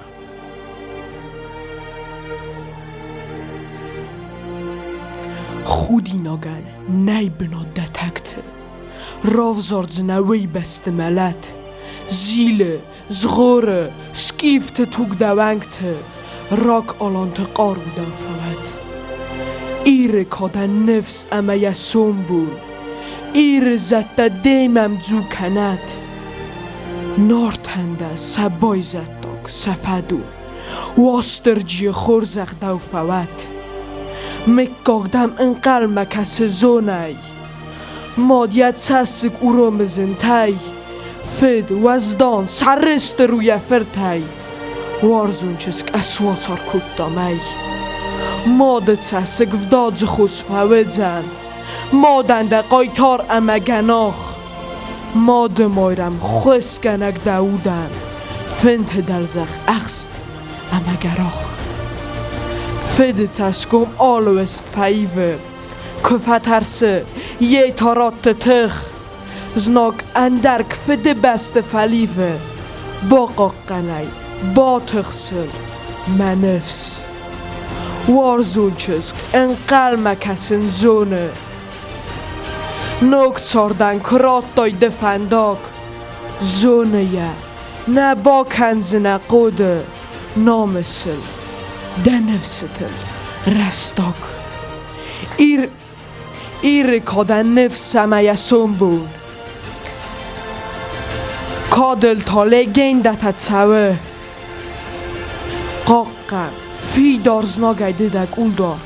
Худинагӕн нӕй бынат дӕ тӕгты. Равзардзынӕ уыйбӕсты мӕлӕт. Зилы, згъоры, скъифты туг дӕ уӕнгты, Рак аланты хъару дӕм фӕуӕд. Иры кадӕн ныфс ӕмӕ йӕ сомбон, Иры зӕдтӕ демӕ мдзу кӕнӕд. Нартӕн дӕ сӕ байзӕддаг, сӕ фӕдон, Уастырджийы хорзӕх дӕу фӕуӕд. Мыггаг дӕм ӕнхъӕлмӕ кӕсы зонӕй, Мад йӕ цӕссыг уромы зынтӕй, Фыд, уӕздан, сӕрыстыр у йӕ фыртӕй. Уарзон чызг ӕсуацар кодта мӕй. Мады цӕссыг вдадзы хос фӕуыдзӕн, Мадӕн дӕ хъайтар ӕмӕ гӕнах. Мады Майрӕм хосгӕнӕг дӕ удӕн, Фынты дӕлзӕхх ӕхст ӕмӕ гӕрах. Фыды цӕсгом алы фӕивы, Куы фӕтӕрсы, йе та ратты тых. Знаг ӕндӕрг Фыдыбӕсты фӕливы, Бахъахъхъӕнай, батыхсыл, мӕ ныфс. Уарзон чызг ӕнхъӕлмӕ кӕсын зоны. Ног цардӕн куы радтай ды фӕндаг, Зоны йӕ, нӕ бакӕндзынӕ хъоды Намысыл, дӕ ныфсытыл рӕстаг. Ир Иры кадӕн ныфс ӕмӕ йӕ сомбон. Кадыл та легендӕтӕ цӕуы. Хъахъхъӕн, фидар знагӕй ды дӕ къулдар,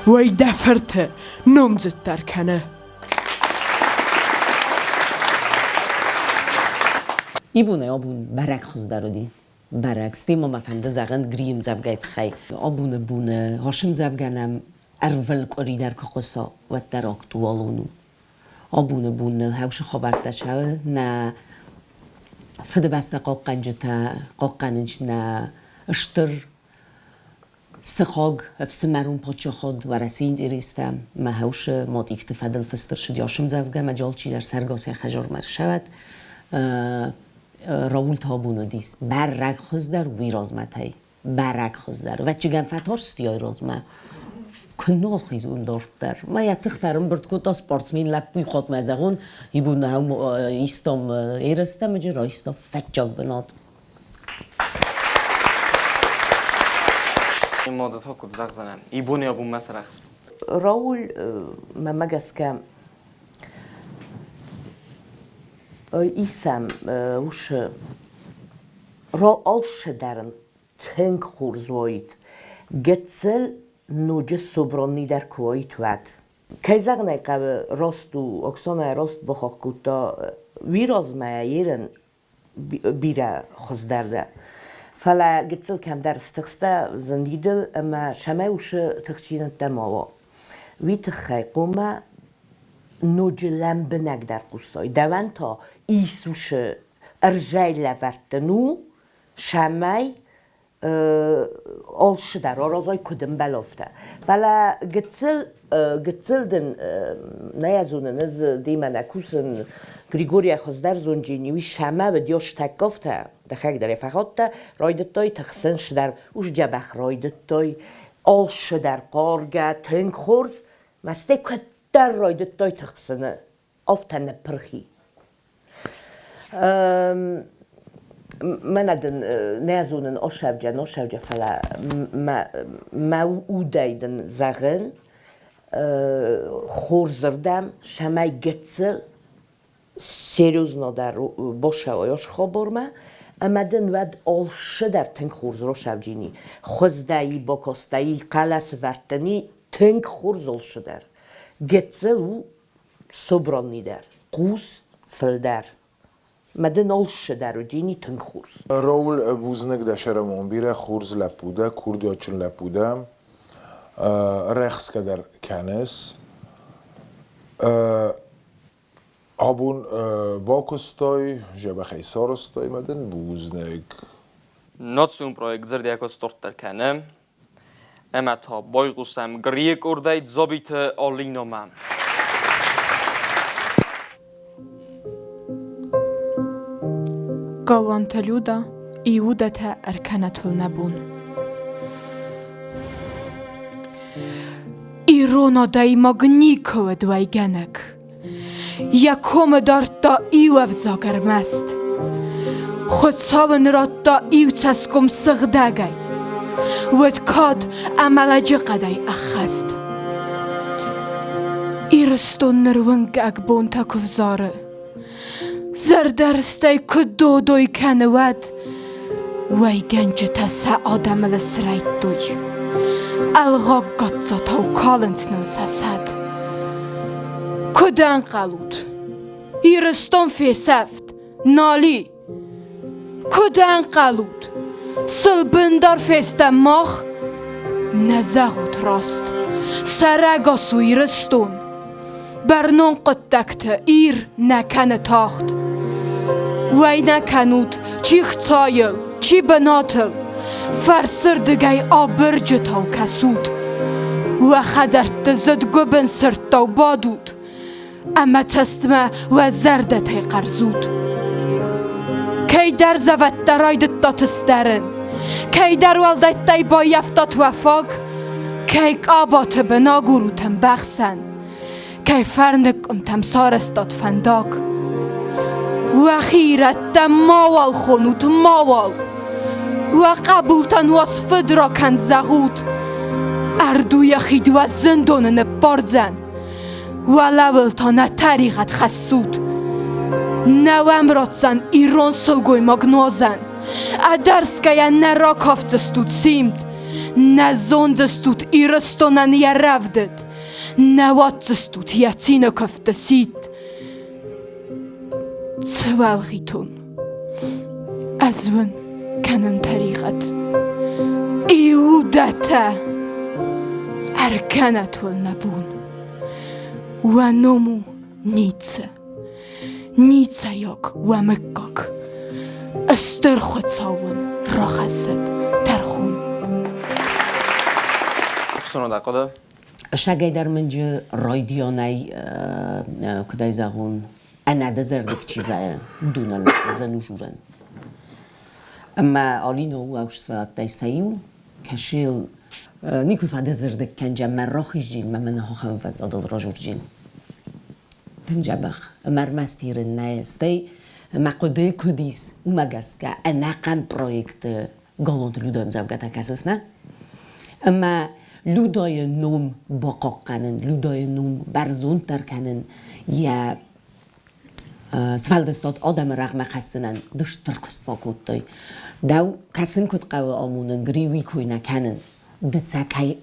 Уый дӕ фырты номдзыддӕр кӕны. Ибонӕй абон бӕрӕг хуыздӕр уыди. Бӕрӕг. Стӕй ма мӕ фӕнды зӕгъын Грийы ӕмдзӕвгӕйы тыххӕй. Абоны боны хосӕмдзӕвгӕ нӕм ӕрвылкъуыри дӕр куы хъуыса, уӕддӕр актуалон у. Абоны бон ныл хӕусы хабӕрттӕ цӕуы, нӕ Фыдыбӕстӕ хъахъхъӕнджытӕ хъахъхъӕнынц нӕ стыр сыхаг ӕфсымӕрон паддзахад Уӕрӕсейы интерестӕ мӕ хӕусы мотивты фӕдыл фыст ӕрцыд ӕсӕмдзӕвгӕ мӕ алчидӕр сӕргасӕй хӕдзармӕ ӕрцӕуӕд. Рауль та абон уыдис бӕрӕг хуыздӕр уый размӕтӕй. Бӕрӕг хуыздӕр. Ӕвӕццӕгӕн фӕтарсти ай размӕ. Куыннӕ ахизон дарддӕр. Мӕ йӕ тыхтӕ ӕрӕмбырд кодта спортсмен лӕппуйы хатмӕ зӕгъон, ибон истам ерыстӕ мыджы райста фӕччаг бынат. Мады та куыд зӕгъдзынӕ? Ибони абонмӕ сарӕхст. Рауль, мӕмӕ гӕсгӕ, исӕм усы алцыдӕр тынг хорз уаид. Гыццыл ноджы собранный дӕр куы уаид, уӕд. Кӕй зӕгъын ӕй хъӕуы, раст у, Оксанӕ раст бахахх кодта, уый размӕ ерын бирӕ хуыздӕр дӕ. Фӕлӕ гыццыл кӕмдӕр стыхстӕ зындидыл ӕмӕ цӕмӕй уыцы тыхджинӕдтӕ ма уа, уый тыххӕй хъуамӕ ноджы лӕмбынӕгдӕр хъусай. Дӕуӕн та Иисусы ӕрзӕй лӕвӕрдтын у, цӕмӕй алцыдӕр аразай, куыд ӕмбӕлы, афтӕ. Фӕлӕ гыццыл, гыццыл дын нӕ зонын, ӕз демӕ нӕ кусын, Григорийӕ хуыздӕр зонджын уый сӕмӕ уыд тӕккӕ афтӕ, дӕхӕг дӕр ӕй фӕхатта, райдыдтай тыхсын сдӕр, ус дзӕбӕх райдыдтай, алцыдӕр хъаргӕ, тынг хорз, мӕ стӕй куыддӕр райдыдтай тыхсыны, афтӕ ныппырхи. Мӕнӕ дын нӕ зонын осӕвджа, носӕвджа, фӕлӕ мӕ удӕй дын зӕгъын, хорзырдӕм, цӕмӕй гыццыл серьезно дӕр босӕуой хабармӕ, ӕмӕ дын уӕд алцыдӕр тынг хорз росӕвджини. Хуыздӕй бакастӕй, хъӕлӕсвӕрдтӕни тынг хорз алцыдӕр. Гыццыл у собранный дӕр, хъус фылдӕр. Мӕ дын алцыдӕр уыди тынг хорз. Рауль, бузныг дӕ сӕрӕмон, бирӕ хорз лӕппу дӕ, курдиатджын лӕппу дӕ. Рӕхсгӕ дӕр кӕныс. Абон бакуыстай, дзӕбӕхӕй сарӕзтай мӕ дын бузныг. Национ проект зӕрдиаг дарддӕр кӕны. Ӕмӕ та байхъусӕм Грийы къордӕй Дзабиты Алинамӕ. Галуантӕ Люда, Иудӕтӕ ӕркӕнӕт уыл нӕ бон. Ирон адӕймаг никуы уыд уӕйгӕнӕг. Йӕ комы дардта иу ӕвзаг ӕрмӕст. Хуыцау ын радта иу цӕсгом сыгъдӕгӕй. Уӕд кад ӕмӕ лӕджыхъӕдӕй ӕххӕст. Ирыстон ныр уынгӕг бонтӕ куы взары, зӕрдӕрыстӕй куы додой кӕны, уӕд уӕйгӕнджытӕ сӕ адӕмыл срӕйдтой. Ӕлгъаг гаццатау калынц ныл сӕ сӕд. Куыд ӕнхъӕлут, Ирыстон фесӕфт, нал и? Куыд ӕнхъӕлут, сыл бындар фестӕм мах? Нӕ зӕгъут раст, сӕрӕгас у Ирыстон. Бӕрнон хъуыддӕгты Ир нӕ кӕны тагъд. Уӕй нӕ кӕнут, чи хцайыл, чи бынатыл, фӕрсырдыгӕй абырджытау кӕсут. Уӕ хӕдзӕртты зыдгуыбын сырдтау бадут ӕмӕ цӕстмӕ уӕ зӕрдӕтӕй хъӕрзут. Кӕйдӕр зӕвӕттӕ райдыдтат ысдӕрын, кӕйдӕр уӕлдӕйттӕй баййӕфтат уӕ фаг, кӕй къабаты бын агурут ӕмбӕхсӕн, кӕй фӕрныг къуымтӕм сарӕзтат фӕндаг. Уӕхи ирӕттӕ мауал хонут, мауал! Уӕ хъӕбултӕн уӕ фыдракӕнд зӕгъут! Ӕрдуйӕ хид уӕ зындоны ныппардзӕн, Уӕлӕуыл та нӕ тӕригъӕд хӕссут. Нӕ уӕм ратдзӕн ирон сылгоймаг нуазӕн. Ӕдӕрсгӕйӕ нӕ ракафдзыстут симд. Нӕ зондзыстут Ирыстонӕн йӕ рӕвдыд. Нӕ уадздзыстут йӕ цины куывдты сидт. Цы уӕлгъитон, ӕз уын кӕнын тӕригъӕд. Иудӕтӕ, ӕркӕнӕт уыл нӕ бон. Уӕ ном у ницы, ницӕйаг уӕ мыггаг. Стыр Хуыцау уын рахӕссӕд тӕрхон. Ксунода хъуыды? Сагӕй дӕр мынджы райдианӕй, куыд ӕй зӕгъон, ӕнӕдызӕрдыг чи вӕййы, уыдонӕн зын у журӕн. Ӕмӕ Алина у ӕхсӕвӕттӕй сӕ иу, кӕсыл никуы фӕдызӕрдыг кӕнджа мӕ рахизджин, мӕ мӕнӕ ахӕм фӕзадыл ражурджин. Тынг дзӕбӕх. Ӕмӕ ӕрмӕст ирын нӕ, стӕй мӕ хъуыды куыд ис, уымӕ гӕсгӕ ӕнӕхъӕн проекты Галонты Людойы ӕмдзӕвгӕтӕ кӕсыс, нӕ? Ӕмӕ Людойы ном бахъахъхъӕнын, Людойы ном бӕрзонддӕр кӕнын, йӕ сфӕлдыстад адӕмы рӕгъмӕ хӕссынӕн ды стыр куыст бакодтай. Дӕу кӕсын куыд хъӕуы амонын, гри уый кой нӕ кӕнын. Ды сӕ кӕй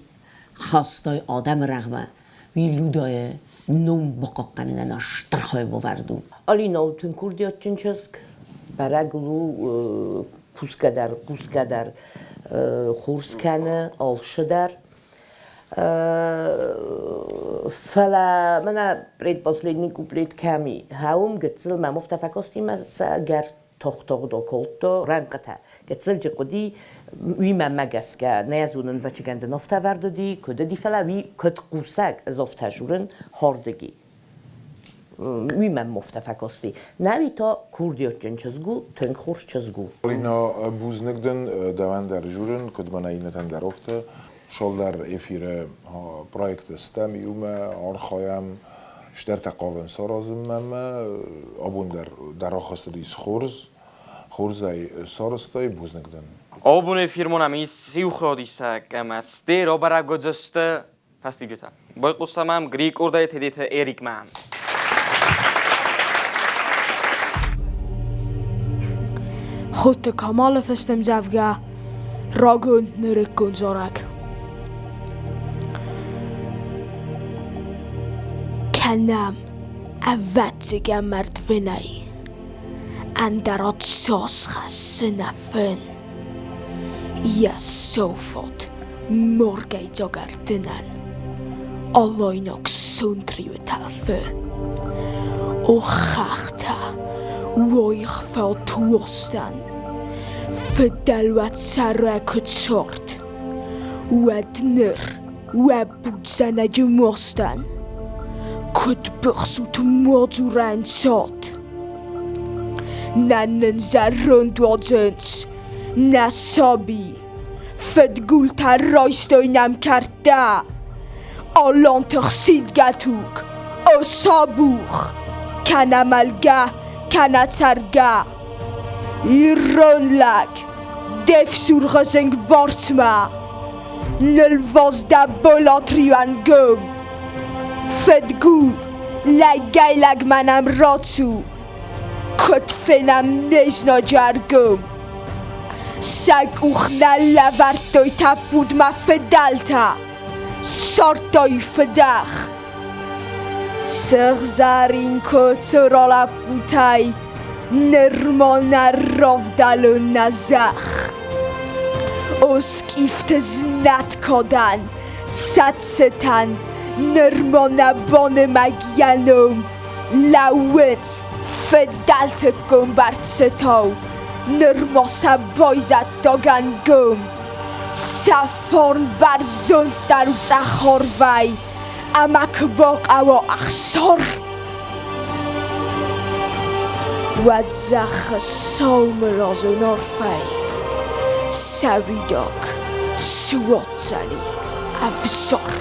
хастай адӕмы рӕгъмӕ, уый Людойы ном бахъахъхъӕнынӕн стыр хайбавӕрд у. Алина у тынг курдиатджын чызг, бӕрӕг у кусгӕ дӕр, хъусгӕ дӕр хорз кӕны, алцы дӕр. Фӕлӕ мӕнӕ предпоследний куплет кӕм и, хауым гыццыл мӕм афтӕ фӕкасти мӕ сӕ ӕгӕр тох-тох кодта рӕнхъытӕ. Гыццылджы хъуыди, уый мӕнмӕ гӕсгӕ нӕ зонын вӕчыгӕнды нофтӕ вӕрд уыди, куыд уыди, фӕлӕ уый куыд хъусӕг ӕз афтӕ журын хордыги. Уый мӕм афтӕ фӕкасти. Нӕуи та курдиатджын чызг у, тынг хорз чызг у. Алина, бузныг дын дӕуӕн дӕр журын, куыд мӕнӕ иннӕтӕн дӕр афтӕ. Цалдӕр эфиры проекты стӕм иумӕ, архайӕм, стӕртӕ хъавӕм саразынмӕ ӕмӕ абон дӕр дӕ рахӕцыдис хорз, хорзӕй сарӕзтай, бузныг дын. Абон эфирмон ӕм ис иу хиодисӕг ӕмӕ сте рабӕрӕг уыдзысты фӕстиуджытӕ. Байхъусӕм ӕм Грикъордӕй Тедеты Эрикмӕ. Ходты Камалы фыстӕмдзӕвгӕ рагон нырыккон зарӕг. Кӕнӕм, ӕвӕццӕгӕн мӕрдвынӕй, ӕндӕра цас хӕссы нӕ фын. Йӕ софот моргӕйдзаг ӕрдынӕн алайнаг сонтриуы тӕлфы. О хӕхтӕ, уойх фӕлтуостӕн, Фыдӕлуат цӕрӕ куыд цард, Уӕд ныр уӕ будзӕнӕджы мостӕн Куыд быхсут модзурӕн цот? Нӕ нын зӕронд уадзынц, нӕ саби, Фыдгултӕ райстой нӕм кӕрдтӕ, Аланты хсидгӕ туг, о сабух, Кӕнӕ мӕлгӕ, кӕнӕ цӕргӕ. Ирон лӕг, де фсургъы зынг бӕрцмӕ Нылваз дӕ болат риуӕнгом. Фыдгул, лӕгӕй-лӕгмӕ нӕм рацу, Куыд фенӕм не знаджы ӕргом. Сӕ къух нӕ лӕвӕрдтой тӕппудмӕ фыдӕлтӕ, Сардтой фыдӕх. Сыгъзӕрин коцора лӕппутӕй Нырма нӕ равдӕлы нӕ зӕхх. О скъифты знӕт кадӕн, сӕ цытӕн Нырма нӕ банымӕг йӕ ном. Лӕууынц фыдӕлтыккон бӕрцытау, Нырма сӕ байзӕддагӕн гом. Сӕ фарн бӕрзонддӕр у цъӕх арвӕй, Ӕмӕ куы бахъӕуа ӕхсар, Уӕд зӕххы сау мыразон арфӕй Сӕ уидаг суадздзӕни ӕвзар.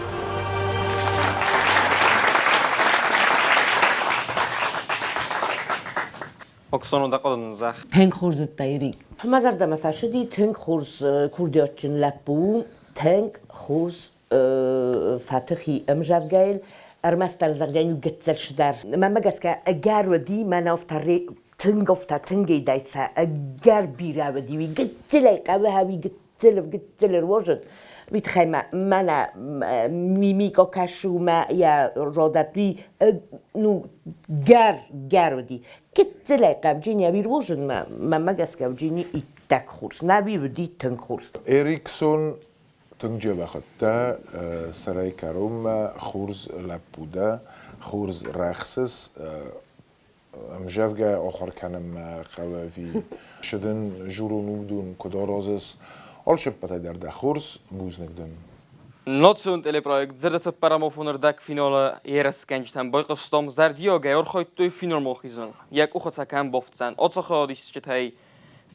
Оксоно дӕ зӕхх. Тынг хорз уыдта Эрик. Мӕ зӕрдӕмӕ фӕцыди тынг хорз курдиатджын лӕппу у, тынг хорз фӕтых и ӕмзӕвгӕйыл, ӕрмӕстдӕр зӕгъгӕ иу гыццыл цыдӕр. Мӕнмӕ гӕсгӕ ӕгӕр уыди, мӕнӕ афтӕ тынг афтӕ тынгӕй дайца, ӕгӕр бирӕ уыди, уый гыццылӕй хъӕуы уый гыццыл гыццыл ӕруозыд. Уый тыххӕй мӕ мӕнӕ мимика кӕсы мӕ йӕ родатуи ну гӕр гӕр уыди. Гыццылӕй хъавджын йӕ ирвӕзынмӕ, мӕнмӕ гӕсгӕ уыди иттӕг хорз. Нӕ уыди тынг хорз. Эриксон тынг джебӕхъӕдтӕ сӕрӕй кӕронмӕ хорз лӕппу дӕ, хорз рӕхсыс, ӕмзӕвгӕ ахуыр кӕнынмӕ хъӕуы ӕви цы дын журон уыдон куыд аразыс, алцыппӕтӕй дӕр дӕ хорз, бузныг дын. Национ телепроект Зӕрдӕцыппӕрӕмофон ӕрдӕгфиналы ерысгӕнджытӕм байхъуыстам зӕрдиагӕй архайдтой финалмӕ ахизыныл. Йӕ къухы сӕ кӕм бафтдзӕн ацы хайадисджытӕй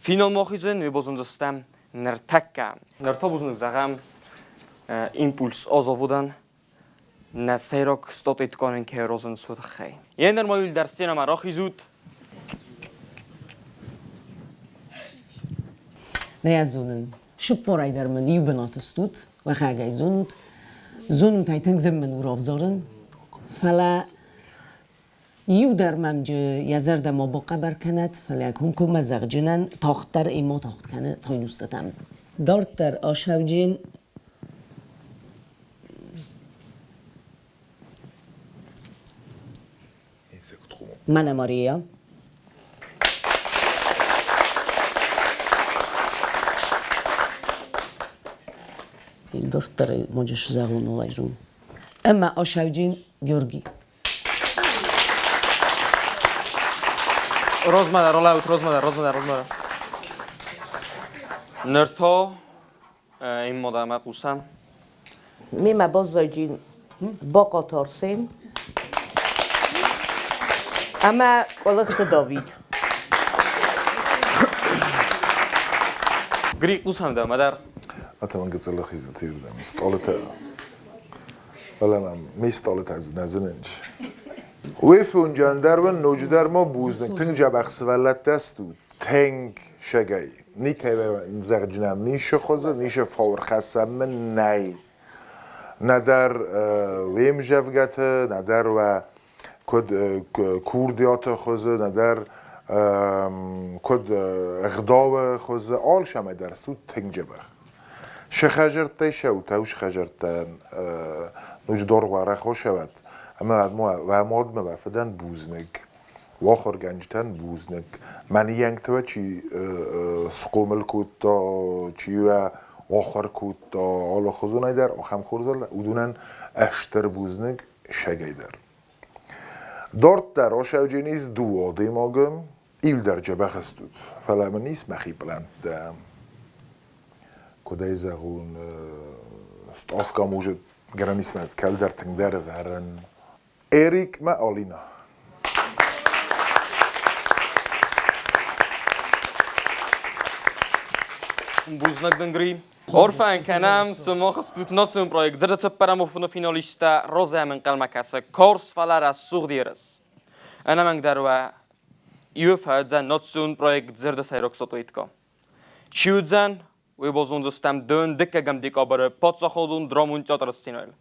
финалмӕ ахизын, уый базондзыстӕм ныртӕккӕ. Ныр та бузныг зӕгъӕм импульс азаводӕн нӕ сӕйраг статуэткӕнӕн кӕй аразынц, уый тыххӕй. Йе нормаль дӕр сценӕмӕ рахизут. Нӕ зонын. Сыппорӕй дӕр мын иу бынаты стут, уӕхӕгӕй зонут. Зонут ӕй тынг зын мын у равзарын. Фӕлӕ иу дӕр мӕм йӕ зӕрдӕ ма бахъӕбӕр кӕнӕд, фӕлӕ комкоммӕ зӕгъджынӕн тагъддӕр ӕй ма тагъд кӕны файнустытӕм. Дарддӕр асӕвджын Мӕнӕ Мария. Дарддӕр ноджы зӕгъон улайзун. Ӕмӕ асӕвджын Георгий. Розмӕ ролаут, розмӕ, розмӕ, розмӕ. Ныр та иммодӕмӕ хъусӕм. Мемӕ баззайджин Бакаты Арсен ӕмӕ Къуылыхты Давид. Гри хъусӕм дӕумӕ дӕр. Атаман гыццыл ахизут иурдӕм. Стъалытӕ. Фӕлӕ мӕм ме стъалытӕ нӕ зынынц. Уый фонджы ӕндӕр уын ноджыдӕр ма бузныг. Тынг дзӕбӕх сывӕллӕттӕ стут. Тынг сӕгӕй. Никӕй зӕгъджынӕн ницы хуызы, ницы фауӕрхӕссӕн мын нӕй. Нӕдӕр уе мзӕвгӕты, нӕдӕр уӕ куыд курдиаты хуызы, нӕдӕр куыд ӕгъдауы хуызы, алцӕмӕй дӕр стут тынг дзӕбӕх. Сыхӕзӕрттӕй сӕутау сыхӕзӕрттӕн ноджы доргъуарӕх осӕвӕд ӕмӕ уӕ мадмӕ уӕ фыдӕн бузныг, уӕ ахуыргӕнджытӕн бузныг. Мӕ чи схъомыл кодта, чи уӕ ахуыр кодта алыхуызонӕй дӕр, ахӕм хорз уыдонӕн ӕстыр бузныг сӕгӕй дӕр. Дарддӕр асӕуджын ис дыууӕ адӕймагы, иу дӕр дзӕбӕх стут, фӕлӕ мын ис мӕхи пълӕнттӕ. Куыд ӕй зӕгъон, ставка может гӕнӕн ис мӕ кӕлдӕр тынгдӕр ӕвӕрын. Эрик мӕ Алина. Бузныг дын, Гри. Арфӕ кӕнӕм, сымах стут национ проект Зӕрдӕцӕппӕрӕм офыны финалисттӕ Розӕм ӕнхъӕлмӕ кӕсы карз, фӕлӕ рӕсугъд ерыс. Ӕнӕмӕнгдӕр уӕ иу фӕуыдзӕн национ проект Зӕрдӕсӕйраг статуэткӕ. Чи уыдзӕн, уый базондзыстӕм дыккӕгӕм декабры паддзахадон драмон театры сценӕйыл.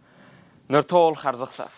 Ныр та уал хӕрзӕхсӕв.